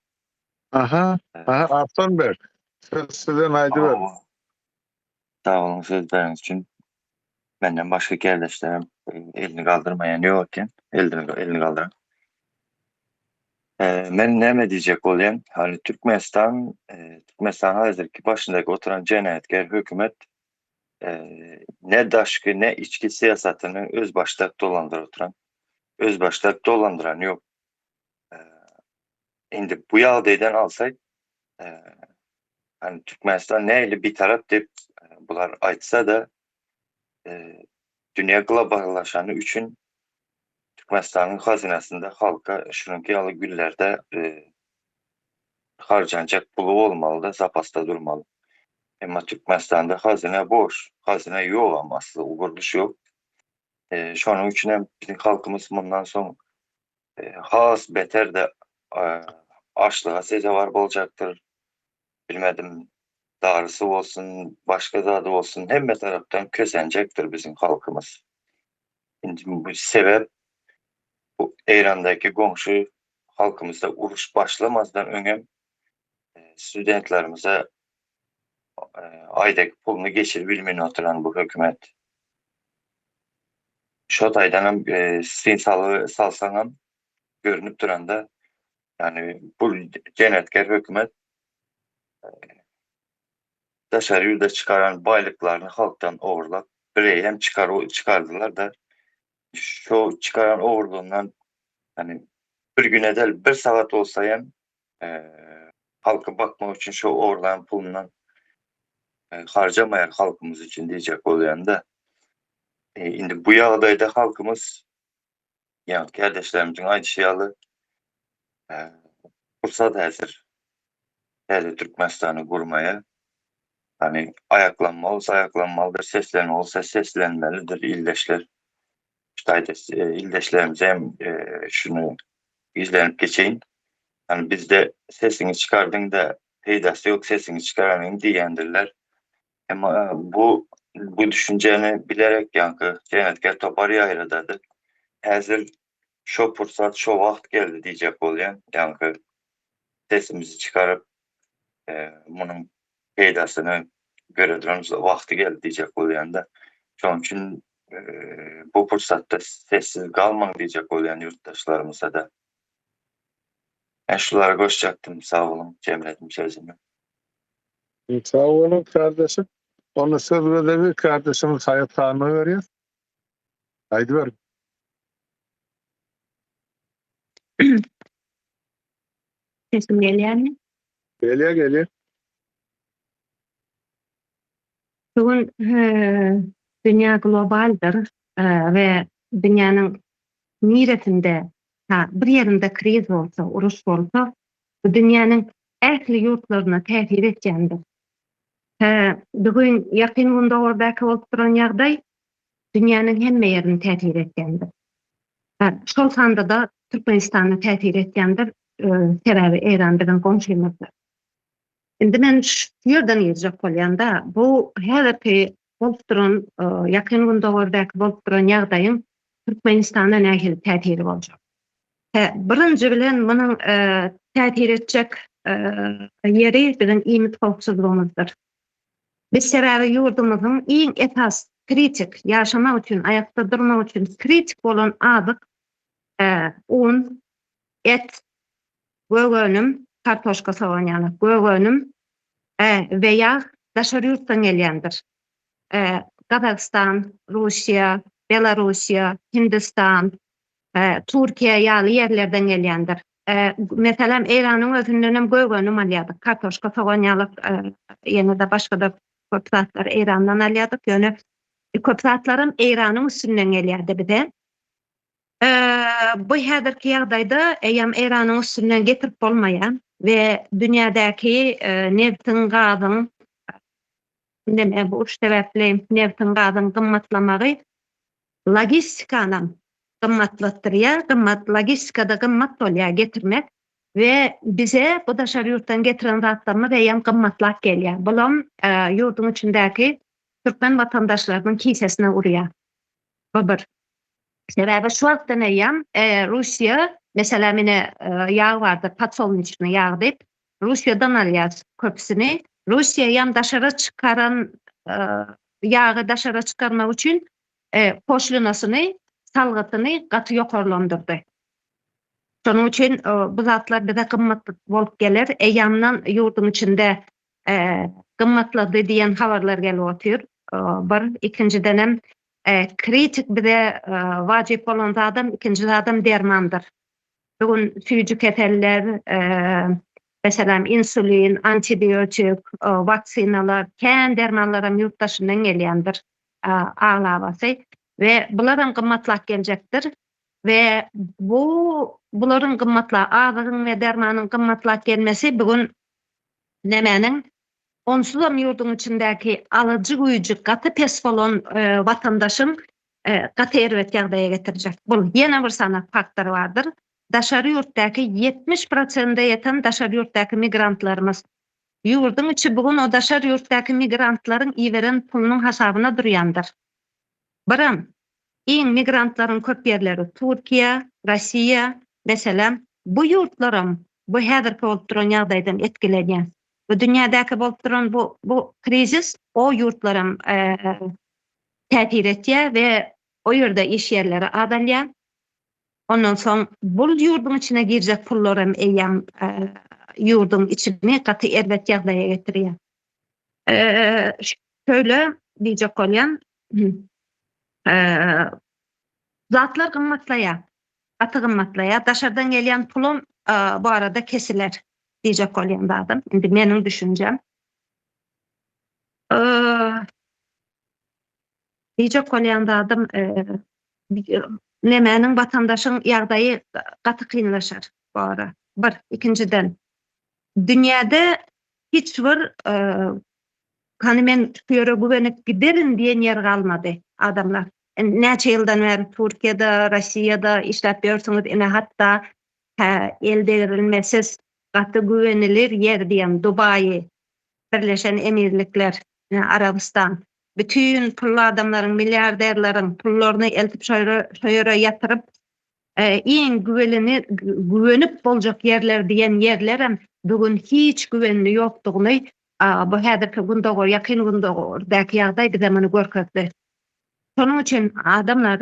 Aha, aha Arslan beg. Söz sizden aýdyberiň. Sag boluň söz bereniňiz üçin. Menden başga kärdeşlerim elini galdyrmaýan ýok eken. Elini elini galdyran. Men näme diýjek bolýan? Hany Türkmenistan, Türkmenistan häzirki başyndaky oturan jenaýatkär hökümet ne daşky ne içki syýasatyny özbaşdak dolandyryp oturan. Özbaşdak dolandyran ýok. Indi bu ýagdaýdan alsak, hani Türkmenistan nähili bitarap diýip bular aýtsa-da, dünýä globallaşany üçin Türkmenistanyň hazynasynda halka şunuňky ýaly günlerde harjanjak puly bolmaly-da, zapasda durmaly. Emma Türkmenistanda hazyna boş, hazyna ýogam asly, gurluş ýok. Şonuň üçin hem biziň halkymyz mundan soň has beter-de açlyga sezewar boljakdyr. Bilmedim, darysy bolsun, başga zady bolsun, hemme tarapdan kösenjekdir biziň halkymyz. Indi bu sebäp bu Eýrandaky goňşy halkymyzda uruş başlamazdan öňem studentlerimize aýdaky puluny geçiribilmän oturan bu hökümet. Şo taýdanam syn salsaňam görnüp duranda ýagny bu jenaýatkär hökümet daşary ýurda çykaran baýlyklaryny halkdan ogurlap bireýem çykardylar-da şo çykaran ogurlygyndan ýagny bir güne däl bir sagat bolsa hem halka bakmak üçin şo ogurlan pulundan harjamaýar halkymyz üçin diýjek bolýan-da. Indi bu ýagdaýda halkymyz ýa kärdeşlerimiziň aýdyşy ýaly pursat häzir täze Türkmenistany gurmaýa. Ýagny aýaklanma bolsa aýaklanmalydyr, seslenme bolsa seslenmelidir ildeşler. Şu taýda ildeşlerimize hem şuny gizlenip geçeýin. Ýagny bizde sesiňi çykardyň-da peýdasy ýok sesiňi çykaranyň diýýändirler. Emma bu bu düşünjäni bilerek ýaňky jenaýatkär topar ýaýradady. Häzir şo pursat, şo wagt geldi diýjek bolýan. Ýaňky sesimizi çykaryp munuň peýdasyny görediren wagty geldi diýjek bolýan-da. Şonuň üçin bu pursatda sessiz galmaň diýjek bolýan ýurtdaşlarymyza-da. Men şulary goşjakdym, sag boluň, jemledim sözümi. Sag boluň kardeşim. Onda söz gezegi kardeşimiz Haýat hanyma berýäs. Aýdyberiň. Sesim gelýärmi? Gelýär, gelýär. Bu gün dünýä globaldyr we dünýäniň niresinde ha bir ýerinde kriz bolsa, uruş bolsa, bu dünýäniň ähli ýurtlaryna täsir etýändir. Bu gün Ýakyn Gündogardaky bolup duran ýagdaý. dünýäniň hemme ýerine täsir etýändir. Şol sanda-da Türkmenistana täsir etýändir, sebäbi Eýran biziň goňşymyzdyr. Indi men şu ýerden girjek bolýan-da, bu häzirki bolup duran Ýakyn Gündogardaky bolup duran ýagdaýyň Türkmenistana nähili täsiri boljak? Birinji bilen munuň täsir etjek ýeri biziň iýmit howpsuzlygymyzdyr. Biz sebäbi ýurdumyzyň iň esas kritik, ýaşamak üçin, aýakda durmak üçin kritik bolan azyk un, et, gök önüm, kartoşka, sogan ýaly gök önüm we ýag daşary ýurtdan gelýändir. Gazagystan, Russiýa, Belarussiýa, Hindistan, Türkiýe ýaly ýerlerden gelýändir. Meselem, Eýranyň özünden hem gök önüm alýardyk. Kartoşka, sogan ýaly ýene-de başga-da köp zatlary Eýrandan alýardyk. Ýöne köp zatlaram Eýranyň üstünden gelýärdi bize. Bu häzirki ýagdaýda eýýäm Eýranyň üstünden getirip bolmaýar we dünýädäki nebtiň, gazyň neme bu uruş sebäpli nebtiň, gazyň gymmatlamagy logistikanam gymmatlatdyrýar, gymmat logistikada gymmat bolýar getirmek we bize bu daşary ýurtdan getiren zatlarymyz eýýäm gymmatlap gelýär. Bulam ýurduň içindäki türkmen watandaşlarynyň kisesine urýar. Bu bir. Sebäbi şu wagtdan eýýäm Russiýa, meselem ine ýag bardyr, podsolneçnyý ýag diýip, Russiýadan alýas köpüsini. Russiýa eýýäm daşara çykaran ýagy daşara çykarmak üçin poşlinasyny, salgytyny gaty ýokarlandyrdy. Şonuň üçin bu zatlar bize gymmat bolup geler. Eýýamdan ýurduň içinde gymmatlady diýen habarlar gelip otyr. Bir, ikinjidenem kritik bize wajyp bolan zadam, ikinji zadam dermandyr. Bu gün süýji keseller, meselem, insulin, antibiotik, waksinalar, kän dermanlaram ýurt daşyndan gelýändir aglabasy we bularam gymmatlap geljekdir we bu bularyň gymmatla azygyň we dermanyň gymmatlap gelmesi bu gün nämäniň onsuzam ýurduň içindäki alyjy güýji gaty pes bolan watandaşyň gaty erbet ýagdaýa getirjek. Bul ýene bir sany faktor bardyr. Daşary ýurtdaky 70 prosende ýeten daşary ýurtdaky migrantlarymyz. Ýurduň içi bu gün o daşary ýurtdaky migrantlaryň iberen pulunyň hasabyna durýandyr. Biram, iň migrantlaryň köp ýerleri Türkiýe, Rossiýa, meselem, bu ýurtlaram bu häzirki bolup duran ýagdaýdan etkilenýär. Bu dünýädäki bolup duran bu bu krizis o ýurtlaram täsir etýär we o ýerde iş ýerleri azalýar. Ondan soň bul ýurduň içine girjek pullar hem eýýäm ýurduň içini gaty erbet ýagdaýa getirýär. Şöyle diýjek bolýan, zatlar gymmatlaýar, gaty gymmatlaýar. Daşardan gelýän pulum bu arada kesiler diýjek bolýan zadym. Indi meniň düşünjem. Diýjek bolýan zadym, nemäniň watandaşyň ýagdaýy gaty kynlaşar bu ara. Bir, ikinjiden, dünýäde hiç bir hany men şu ýere güwenip giderin diýen ýer galmady adamlar. Näçe ýyldan bäri Türkiýede, Rossiýada işläp ýörsüňiz, ine hatda hä el degrilmesiz gaty güwenilir ýer diýen Dubaýy, Birleşen Emirlikler, ine Arabystan. Bütin pully adamlaryň, milliarderleriň pullaryny eltip şo ýere ýatyryp, iň güwelini güwenip boljak ýerler diýen ýerlerem bu gün hiç güwenli ýokdugyny bu häzirki Gündogar, Ýakyn Gündogardaky ýagdaý bize muny görkezdi. Şonuň üçin adamlar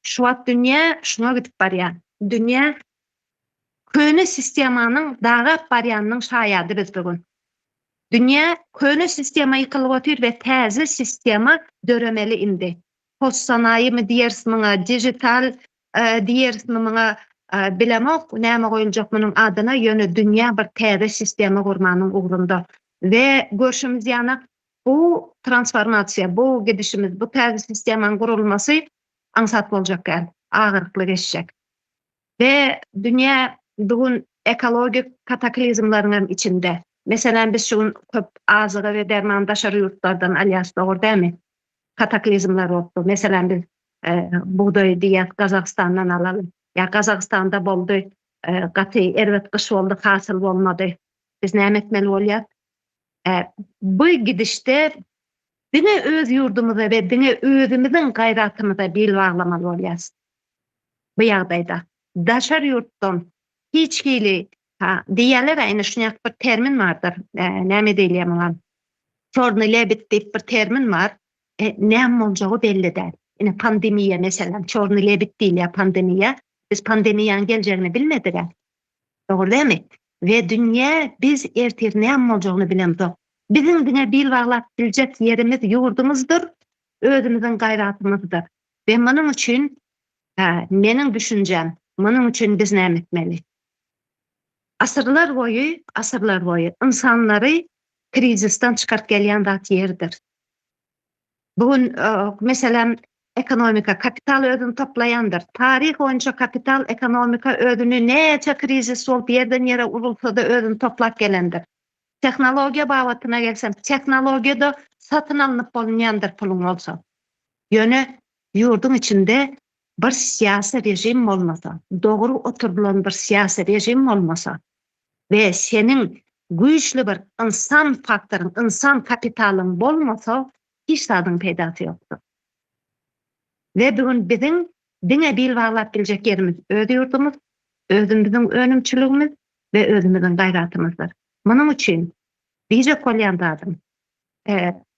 şu wagt dünýä şuňa gidip barýar. Dünýä köne sistemanyň dagap barýanynyň şaýady biz bu gün. Dünýä köne sistema ýykylyp otyr we täze sistema döremeli indi. Postsanaýymy diýeris muňa, dijital diýerismi muňa bilemok näme goýuljak munuň adyna, ýöne dünýä bir täze sistema gurmanyň ugrunda. We görşümiz ýaly bu transformasiýa, bu gidişimiz, bu täze sistemanyň gurulmasy aňsat boljak däl, agyrykly geçjek. We dünýä bu gün ekologik kataklizmleriň hem içinde. Meselem, biz şu gün köp azygy we dermany daşary ýurtlardan alýarys, dogry dälmi? Kataklizmler bolupdyr. Meselem biz bugdaý diýýäs Gazagystandan alaly. Ýa Gazagystanda boldy, gaty erbet gyş boldy, hasyl bolmady. Biz näme etmeli bolýas? Bu gidişde diňe öz ýurdumyza we diňe özümiziň gaýratymyza bil baglamaly bolýas. Bu ýagdaýda daşary ýurtdan hiç hili ha diýýärler ine şuny bir termin bardyr. Näme diýilýär muňa? Çorny lebed diýip bir termin bar. E, näme boljagy belli däl. Ine pandemiýa meselem, çorny lebed diýilýär pandemiýa. Biz pandemiýanyň geljegini bilmedik-ä. Dogry dälmi? We dünýä biz ertir näme boljagyny bilemzok. Biziň diňe bil baglap biljek ýerimiz ýurdumyzdyr, özümiziň gaýratymyzdyr. We munuň üçin meniň düşünjem, munuň üçin biz näme etmeli? Asyrlar boýy, asyrlar boýy ynsanlary krizisden çykaryp gelýän zat ýerdir. Bu gün, meselem, ekonomika, kapital özüni toplaýandyr. Taryh boýunça kapital ekonomika özüni näçe krizis bolup ýerden ýere urulsa-da özüni toplap gelendir. Tehnologiýa babatyna gelsem, tehnologiýa-da satyn alnyp bolunýandyr puluň bolsa. Ýöne ýurduň içinde bir syýasy režim bolmasa, dogry oturdylan bir syýasy režim bolmasa we seniň güýçli bir ynsan faktoryň, ynsan kapitalyň bolmasa, hiç zadyň peýdasy ýokdur. We bu gün biziň diňe bil baglap biljek ýerimiz öz ýurdumyz, özümiziň önümçiligimiz we özümiziň gaýratymyzdyr. Munuň üçin diýjek bolýan zadym,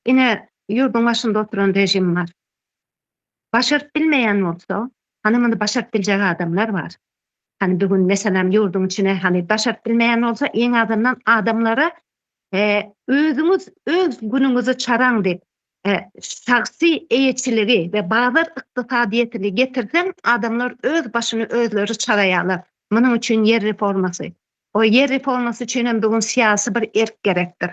ine, ýurduň başynda oturan režim bar. Başaryp bilmeýän bolsa, hany muny başaryp biljek adamlar bar. Hany bu gün meselem ýurduň içine hany başaryp bilmeýän bolsa, iň azyndan adamlara özüňiz öz günüňizi çaraň diýip, şahsy eýeçiligi we bazar ykdysadyýetini getirseň, adamlar öz başyny özleri çaraýarlar. Munuň üçin ýer reformasy. O ýer reformasy üçin hem bu gün syýasy bir erk gerekdir.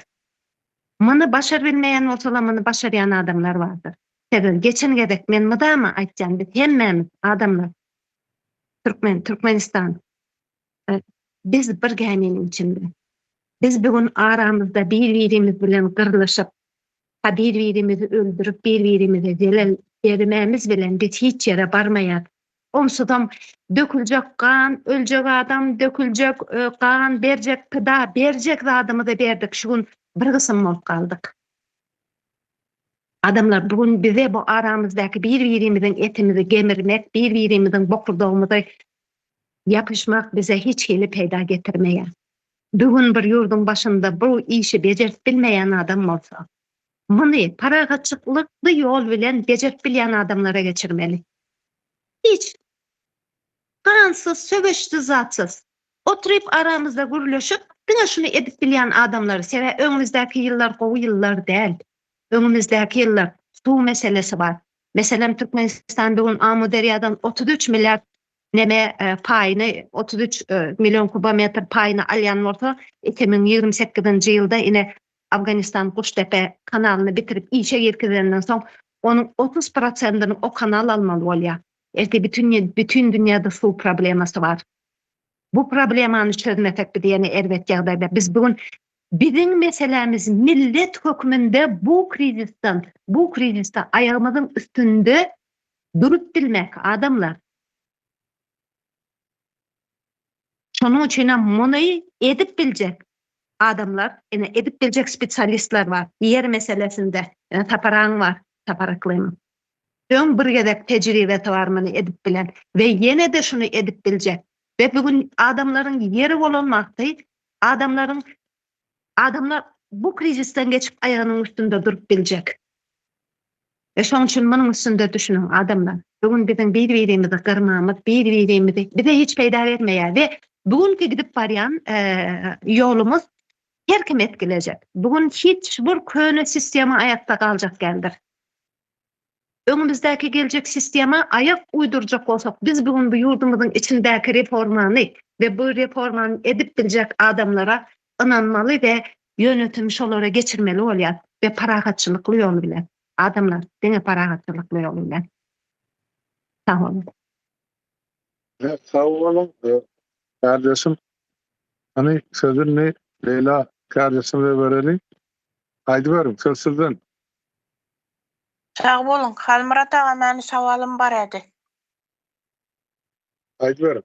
Muny başarybilmeýän bolsalar, muny başarýan adamlar bardyr. Sebäbi geçen gezek men mydama aýtýan, biz hemmämiz adamlar, türkmen, Türkmenistan, biz bir gäminiň içinde. Biz bu gün aramyzda bir-birimiz bilen gyrlyşyp, ha bir-birimizi öldürip, bir-birimize zelel bermämiz bilen biz hiç ýere barmaýas. Onsuzam döküljek gan, öljek adam, döküljek gan, berjek pida, berjek zadymyzy berdik, şu gün bir gysym bolup galdyk. Adamlar bu gün bize bu aramyzdaky bir-birimiziň etimizi gemirmek, bir-birimiziň bokurdagymyzy ýapyşmak bize hiç hili peýda getirmeýär. Bu gün bir ýurduň başynda bu işi bejerip bilmeýän adam bolsa, muny parahatçylykly ýol bilen bejerip bilýän adamlara geçirmeli. Hiç gansyz, söweşsiz, zatsyz. Oturyp aramyzda gürleşip, diňe şuny edip bilýän adamlary, sebäbi öňümizdäki ýyllar gowy ýyllar däl. Öňümizdäki ýyllar suw meselesi bar. Meselem, Türkmenistan bu gün Amyderýadan 33 milliard neme paýyny, 33 million kubometr paýyny alýan bolsa, 2028-nji ýylda ine Afganistan Guştepe kanalyny bitirip işe girkizenden soň, onuň 30 prosentini o kanal almaly bolýar. Erte bütün bütün dünýäde suw problemasy bar. Bu problemany çözmesek biz ýene erbet ýagdaýda. Biz bu gün biziň meselämiz millet hökmünde bu krizisden, bu krizisde aýagymyzyň üstünde durup bilmek adamlar. Şonuň üçin hem muny edip biljek adamlar, ine edip biljek spesialistler bar. Ýer meselesinde, ine Sapar aň bar, Sapar Yklymow. Öň bir gezek tejribesi bar muny edip bilen we ýene-de şuny edip biljek. We bu gün adamlaryň ýeri bolan wagty adamlaryň adamlar bu krizisden geçip aýagynyň üstünde durup biljek. We şonuň üçin munuň üstünde düşüniň adamlar. Bu gün biziň bir-birimizi gyrmamyz, bir-birimizi bize hiç peýda bermeýär we bu günki gidip barýan ýolumyz her kimi etkilejek. Bu gün hiç bir köne sistema aýakda galjak däldir. Öňümizdäki geljek sistema aýak uýdurjak bolsak, biz bu gün bu ýurdumyzyň içindäki reformany we bu reformany edip biljek adamlara ynanmaly we ýönetimi şolara geçirmeli bolýar we parahatçylykly ýol bilen. Adamlar, diňe parahatçylykly ýol bilen. Sag boluň. Sag boluň, kärdeşim. Hany, sözi indi Leýla kärdeşimize bereli. Aýdyberiň, söz sizden. Sag boluň. Halmyrat aga meni sowalym bar edi. Aýdyberiň.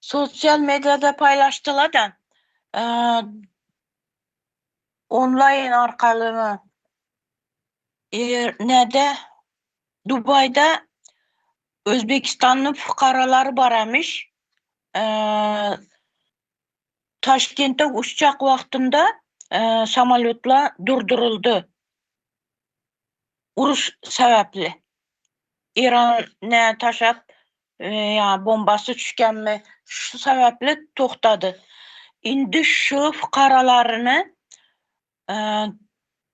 Sosial mediada paýlaşdylar-da, onlaýn arkaly nede Dubaýda Özbegistanyň fukaralary bar emiş. Taşkente uçjak wagtynda samolýotlar durduryldy. Uruş sebäpli. Eýran nä taşap ýa bombasy düşgenmi şu sebäpli togtady. Indi şu fukaralaryny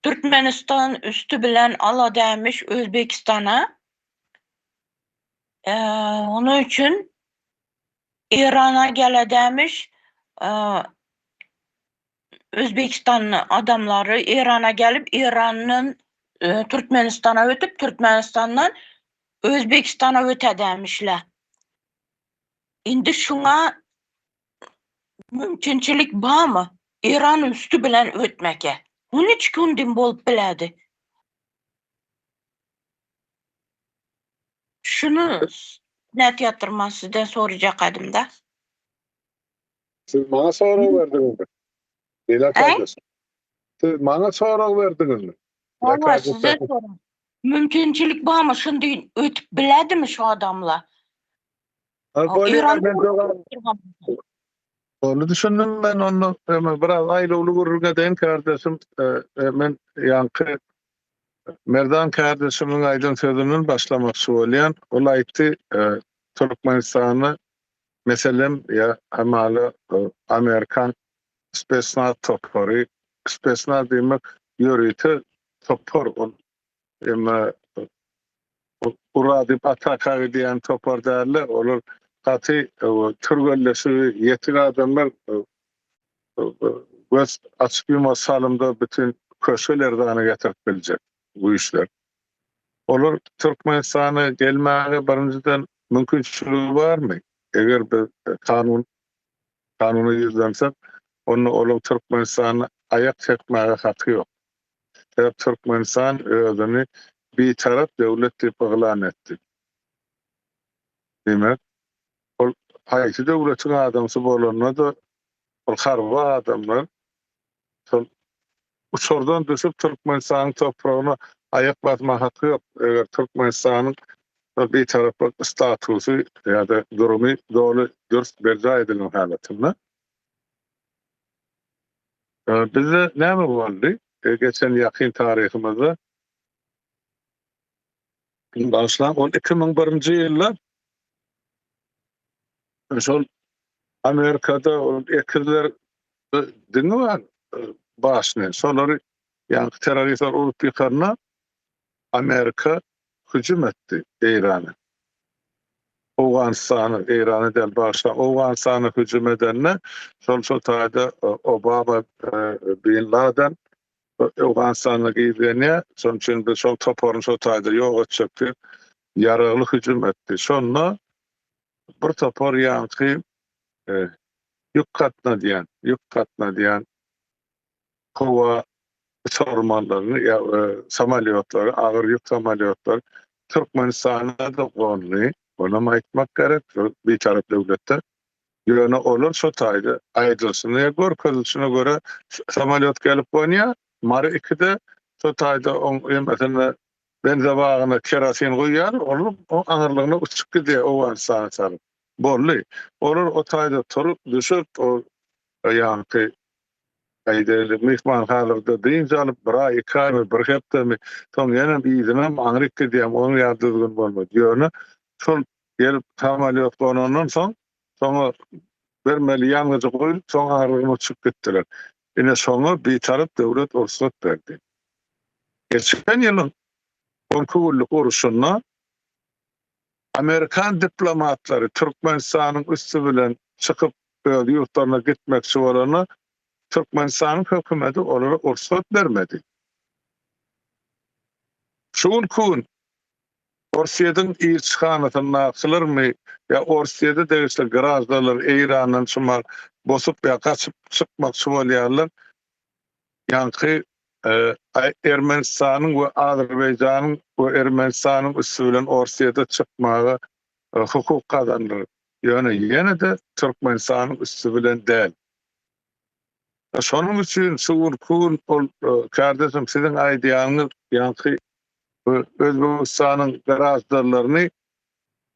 Türkmenistan üsti bilen ala dämiş Özbegistana. Onuň üçin Eýrana gele dämiş Özbegistanly adamlary Eýrana gelip Eýrandan Türkmenistana ötüp Türkmenistandan Özbegistana öte dämişler. Indi şuňa mümkinçilik barmy? Eýran üsti bilen ötmeke. Bu niçik undim bolup bilerdi? Şuny net ýatyrman sizden sorajakadymda. Siz maňa sorag berdiňizmi? Leyla kardeş. Siz maňa sorag berdiňizmi? Hawa, size sorag. Mümkinçilik barmy şuny ötüp biledimi şu adamlar? Bolýar, men jogap Boldy düşündim men onda biraz aýlawly gürrüň edeýin kardeşim. Men ýaňky Merdan kardeşimiň aýdan sözünden başlamakçy bolýan. Ol aýtdy, Türkmenistanda meselem ýa hamala Amerikan spesnaz topary, spesnaz diýmek ýörite topar ol emma ura diýip ataka gidýän topar däldi. Olar gaty türgenleşigi ýetik adamlar göz açyp ýuma salymda bütin köşge lerzana getirip biljek güýçler. Olar Türkmenistana gelmäge birinjiden mümkinçiligi barmy? Eger biz kanun kanuna ýüzlensek, onda olaň Türkmenistanda aýak çekmäge haky ýok. Sebäp Türkmenistan özüni bitarap döwlet diýip yglan etdi. Diýmek, ol haýsy döwletiň adamsy bolanda-da, ol harby adamlar şol uçardan düşüp Türkmenistanyň topragyna aýak basma haky ýok. Eger Türkmenistanyň bitaraplyk statusy ýa-da durumy doly dürs berjaý edilen halatynda. Bizde näme boldy? Geçen ýakyn taryhymyzda bagyşlaň, ol 2001-nji ýylda şol Amerikada ol ekizler diňi bar başyny. Şolary ýaňky terroristler urup ýykanda Amerika hüjüm etdi Eýrana. Owganystana, Eýrana däl, bagyşla, Owganystana hüjüm edende şol şo taýda Obama bin Laden Owganystanda gizlenýär. Şonuň üçin biz şol toparyny şo taýda ýok etjek diýip ýaragly hüjüm etdi. Şonda bir topar ýaňky ýük gatnadýan, ýük gatnadýan howa uçarmanlaryny ýa samolýotlary, agyr ýük samolýotlary Türkmenistana-da gondy. Onam aýtmak gerek, şol bitarap döwletde. Ýöne olar şo taýda aýdylyşyna ýa görkezilişine görä samolýot gelip gonýar, Mary ikide şo taýda oň hemmesine benzabagyna kerosin guýýarlar, olar oň aňyrlygyna uçup gidýär Owganystana tarap. Boldy. Olar o taýda turup, düşüp, o ýaňky aýdaýly myhmanhanalarda dynç alyp, bir aý, iki aýmy, bir hepdemi, soň ýenem yzynam aňryk gidýärmi, onuň ýaly düzgün bolmady. Ýöne şol gelip samolýot gonandan soň, soňa bermeli ýangyjy guýup, soň aňyrlygyna uçup gitdiler. Ine şoňa bitarap döwlet rugsat berdi. Geçen ýylyň on iki günlük urşunda Amerikan diplomatlary Türkmenistanyň üsti bilen çykyp öz ýurtlaryna gitmekçi bolanda Türkmenistanyň hökümeti olara rugsat bermedi. Şu günki gün Orsýetiň ilçihanasyndakylarmy ýa Orsýete degişli graždanlar Eýrandan şumal bosup ýa gaçyp çykmakçy bolýarlar. Ýaňky. Ermenistanyň we Azerbaýjanyň we Ermenistanyň üsti bilen Orsýete çykmaga hukuk gazandyr. Ýöne ýene-de Türkmenistanyň üsti bilen däl. Şonuň üçin şu günki gün ol kärdeşim siziň aýdýanyňyz ýaňky Özbegistanyň graždanlaryny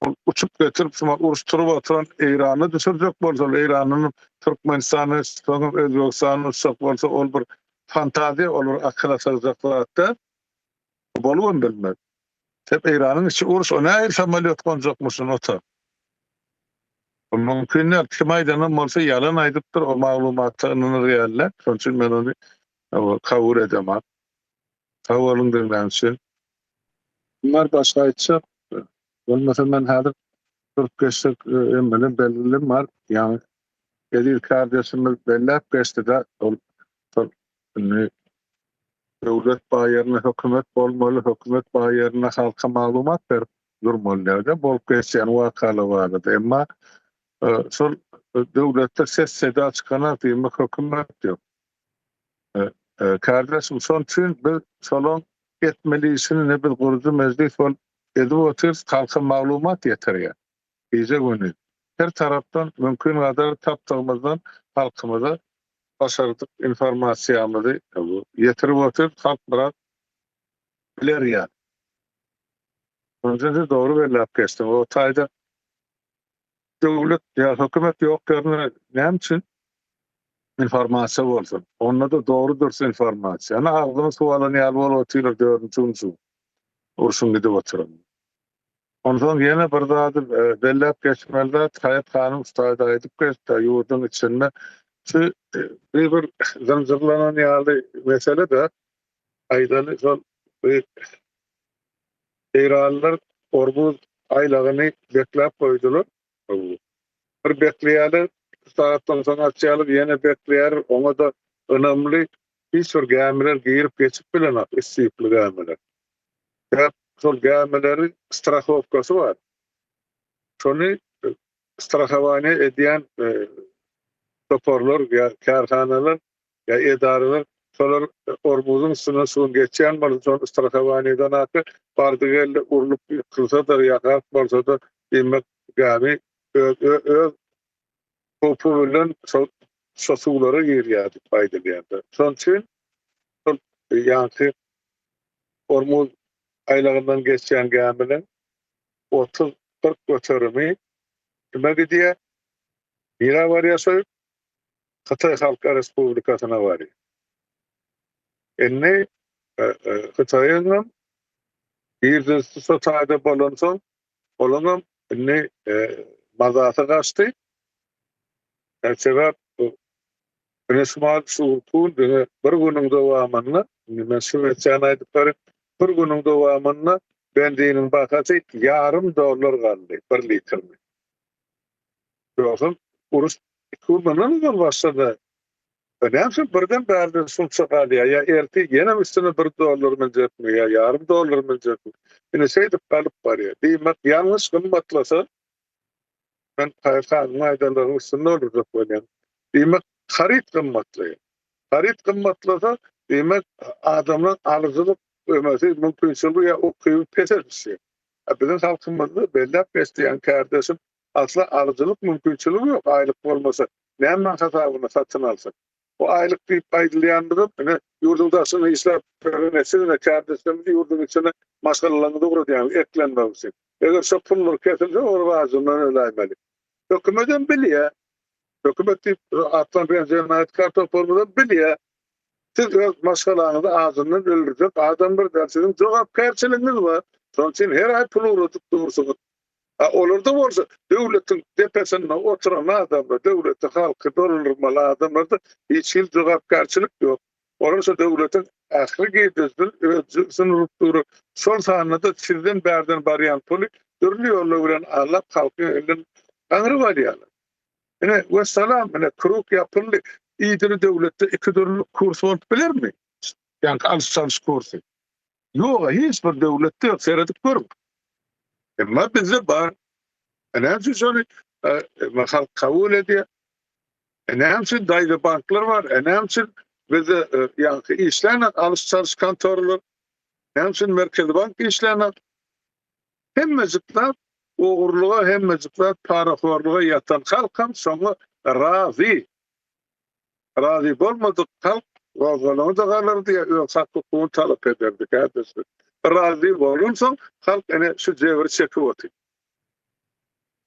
ol uçup getirip şuma uruş turup oturan Eýrana düşürjek bolsalar, Eýrandan Türkmenistana soňam Özbegistana uçjak bolsa ol bir fantaziýa, ol bir akyla sygjak zat däl. Bolubam bilmez. Sebäp Eýranyň içi uruş, o nähili samolýot gonjakmyşyn ota? Bu mümkin däl. Kim aýdanam bolsa ýalan aýdypdyr, o maglumata ynanyr ýaly däl. Şonuň üçin men ony kabul edemok. Sag boluň diňlän üçin. Bar başga aýtjak. Bolmasa men häzir durup geçsek emele bellim bar. Ýaňy eziz kardeşimiz belläp geçdi-de ol şol indi döwlet bar ýerinde hökümet bolmaly, hökümet bar ýerinde halka maglumat berip durmaly diýdi. Bolup geçýän wakalar barada. Emma şol döwletde ses-seda çykanak diýmek hökümet ýok. Kardeşim şoň üçin biz şolaň etmeli işini ne biz gurujy mejlis bolup edip otyrys halka maglumat ýetirýär gije gündiz her tarapdan mümkin gadar tapdygymyzdan halkymyza başardyk informasiýamyzy ýetirip otyrys halk biraz biler ýaly. Şonuň üçin siz dogry belläp geçdiňiz o taýda döwlet ýa hökümet ýok ýerinde näme üçin informasiýa bolsun. Onda-da dogry dürs informasiýa. Ana agzyny suw alan ýaly bolup otyrlar dördünji gün şu urşuň gidip oturanyny. Onsoň ýene bir zady belläp geçmeli zat, Haýat hanym şu taýda aýdyp geçdi, ýurduň içinde şu bir bir zynjyrlanan ýaly mesele-de, aýdaly şol bir Eýranlylar Ormuz aýlagyny bekläp goýdular. Bir bekleýärler, iki sagatdan soň açýarlar, ýene bekleýärler. Oňa-da ynamly hiç bir gämiler girip geçip bilenok, üsti ýükli gämiler. Sebäp şol gämileri strahowkasy bar. Şony strahowaniýe edýän toparlar ýa kärhanalar ýa edaralar şolar Ormuzyň üstünden suwuň geçýän bolsa şony strahowaniýeden aty bardy-geldi urlup ýykylsa-da ýa gark bolsa-da diýmek gämi öz öz howpy bilen şol şo suwlara girýär diýip aýdylýar. Şonuň üçin şol ýaňky Ormuz aýlagyndan geçýän gäminiň 30-40 göterimi kime gidýär? Nirä barýar şo ýük? Hytaý Halk Respublikasyna barýar. Indi Hytaýyňam girdejisi şo taýda bolansoň, olaňam indi mazasy gaçdy. Sebäp ine şu wagt şu gün diňe bir günüň dowamynda, indi men şu meseläni aýdyp berin, bir günüň dowamynda benziniň bahasy ýarym dollar galdy bir litrini. Ýogsam uruş iki gün mundan ozal başlady. Näme üçin birden bärde şunça galýar? Ýa ertir ýene üstüne bir dollar münjekmi ýa ýarym dollar münjekmi? Ine şeýdip galyp barýar. Diýmek, ýalňyş gymmatlasa, men Taýyr hanyň aýdanlarynyň üstünde oturjak bolýan. Diýmek, haryt gymmatlaýar. Haryt gymmatlasa, diýmek, adamlaryň alyjylyk ömesi, mümkinçiligi ýa ukyby pese düşýär. Biziň halkymyzda belläp geçdi ýaňky kärdeşim, Asla alyjylyk mümkinçiligi ýok, aýlyk bolmasa, nämäň hasabyna satyn alsyn? Bu aýlyk diýip aýdylýanymyzam, ine, ýurduň daşynda işläp ýören siz ine, kärdeşlerimiz ýurduň içine maşgalalaryňyzy ugradýaňyz eklenmek üçin. Eger şo pullar kesilse, olar ajyndan öläýmeli. Hökümetem bilýär. Hökümet diýip atlandyrýan jenaýatkär toparymyzam bilýär. Siz öz maşgalaňyzy ajyndan öldürjek adamlar däl, siziň jogapkärçiligiňiz bar. Şonuň üçin her aý pul ugradyp dursuňyz. A olarda bolsa döwletiň depesinde oturan adamlar, döwleti, halky dolandyrmaly adamlarda hiç hili jogapkärçilik ýok. Olar şo döwletiň ähli girdejisini öz jübüsine urup dur. Şol sanda-da sizden bärden barýan puly dürli ýollar bilen aldap halkyň elinden gaňryp alýarlar. Ine, wessalam, ine kruk ýapyldy. Idili döwletde iki dürli kurs bolup bilermi? Ýaňky alyş-çalyş kursy. Ýog-a, hiç bir döwletde ýok, seredip görüň. Emma bizde bar. E näme üçin şony e, halk kabul edýär? E näme üçin daýza banklar bar? E näme üçin? Bizde ýaňky işlänok alyş-çalyş kontoralar. Näme üçin Merkezi bank işlänok? Hemmejik zat ogurlyga, hemmejik zat parahorluga ýatan halkam şoňa razy. Razy bolmadyk halk gozgalaňa-da galardy ýa öz hak-hukugyny talap ederdi, kärdeşler. Razy bolansoň halk ine şu jebri çekip otyr.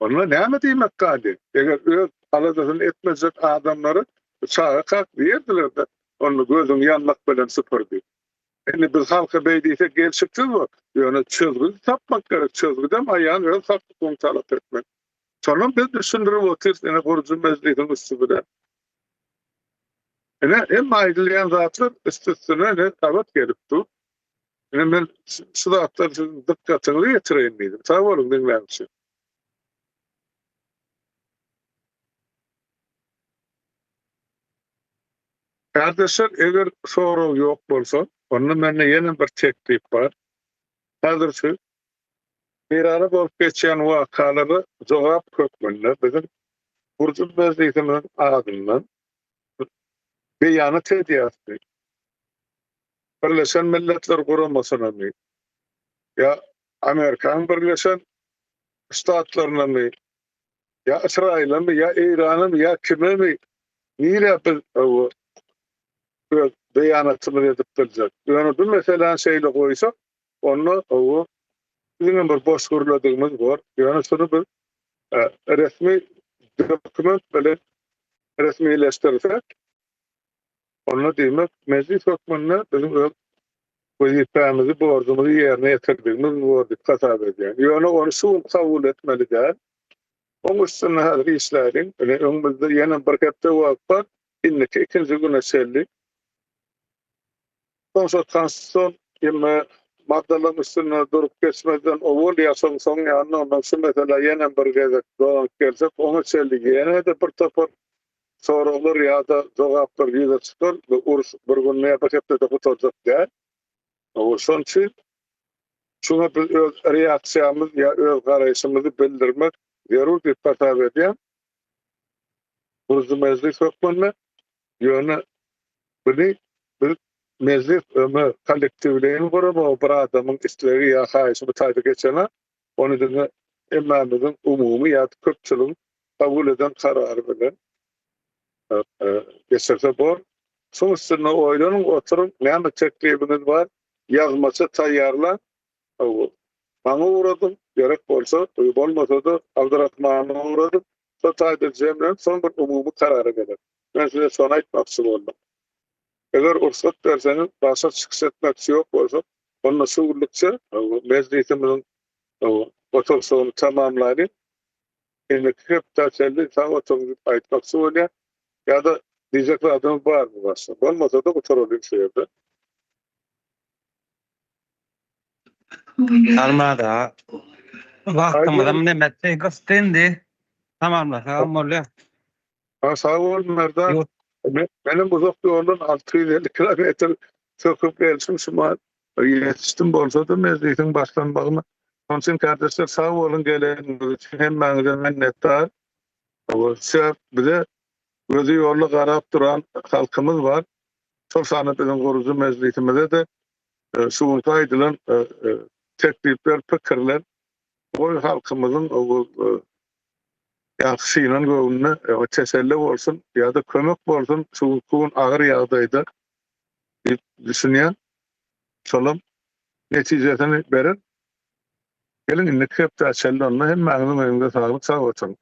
Onda näme diýmek galýar? Eger öz aladasyny etmejek adamlary çaga kak diýerdiler-de, onda gözüňi ýanmak bilen süpür diýip. Indi biz halka beý diýsek gelşiksiz bor. Ýöne çözgüdi tapmak gerek. Çözgüdem aýan öz hak-hukugyňy talap etmek. Şonam biz düşündirip otyrys ine gurujy mejlisiň üsti bilen. Ine hemme aýdylýan zatlar üst-üstüne ine gabat gelip dur. Ine men şu zatlary siziň dykgatyňyza ýetireýin diýdim. Sag boluň diňläniň üçin. Kardeşler eger sorag ýok bolsa, onda mende ýene bir teklip bar. Häzir şu Eýranda bolup geçýän wakalara jogap hökmünde biziň Gurjy mejlisimiziň adyndan beýanat edýäris. Birleşen Milletler Guramasynamy ýa Amerikanyň Birleşen Ştatlarynamy ýa Ysraýylamy ýa Eýranamy ýa kimemi nirä biz öz beýanatymyzy edip biljek. Ýöne bu meseläni şeýle goýsak, onda biziňem bir boş gürledigimiz bor. Ýöne şuny biz resmi dokument bilen resmileşdirsek, Onda diýmek, mejlis hökmünde biziň öz wezipämizi, borjumyzy ýerine ýetirdigimiz bor diýip hasap edýän. Ýöne ony şu gün kabul etmeli däl. Oň üstünde häzir işläliň. Ine, öňümizde ýene bir hepde wagt bar. Indiki ikinji güne çenli. Soň şol konstitusion emme maddalaryň üstünde durup geçmezden owal ýa şoň soň ýanynda ondan şu meselä ýene bir gezek dolanyp gelsek, oňa çenli ýene-de bir topar Soraglar ýa-da jogaplar ýüze çykar, bu uruş bir günde ýa bir hepdede gutarjak däl. Şonuň üçin şuňa biz öz reaksiýamyz ýa öz garaýşymyzy bildirmek zerur diýip hasap edýän. Gurujy mejlis hökmünde ýöne buny biz mejlis öňe kollektiwleýin gurama bir adamyň islegi ýa haýyşy bu taýda geçenok. Ony diňe hemmämiziň umumy ýa-da köpçüligiň kabul eden karary bilen geçirse bor. Şuň üstünde oýlanyň, oturyň, näme teklibiňiz bar, ýazmaça taýýarlaň, maňa ugradyň, gerek bolsa, bolmasa-da Abdyrahmana ugradyň, şo taýda jemlenip, soň bir umumy karara geleris. Men size şony aýtmakçy boldum. Eger rugsat berseňiz, başga çykyş etmekçi ýok bolsa, onda şu günlükçe mejlisimiziň oturyşygyny tamamlaýlyň. Indiki hepdä çenli sag oturyň diýip aýtmakçy bolýan. Ýa-da diýjek zadyňyz barmy başga? Bolmasa-da gutaralyň şu ýerde. Almaz aga, wagtymyzam neme etdi, gysdy indi. Tamamlasagam bolýar. Ha, sag bol Merdan. Menem uzak ýoldan 650 kilometr söküp gelşim şu mahal ýetişdim bolsa-da mejlisiň başlanmagyna. Şonuň üçin kardeşler sag boluň geleniňiz üçin hemmäňize minnetdar. Sebäp bize gözi ýolda garap duran halkymyz bar. Şol sanda biziň gurujy mejlisimize-de şu günki aýdylan teklipler, pikirler goý halkymyzyň Ýagty synan göwnüne teselli bolsun ýa-da kömek bolsun şu günki gün agyr ýagdaýda diýip düşünýän. Şolam netijesini berer. Geliň indiki hepdä çenli onda hemmäňiziň öýüňize saglyk sag oturyň.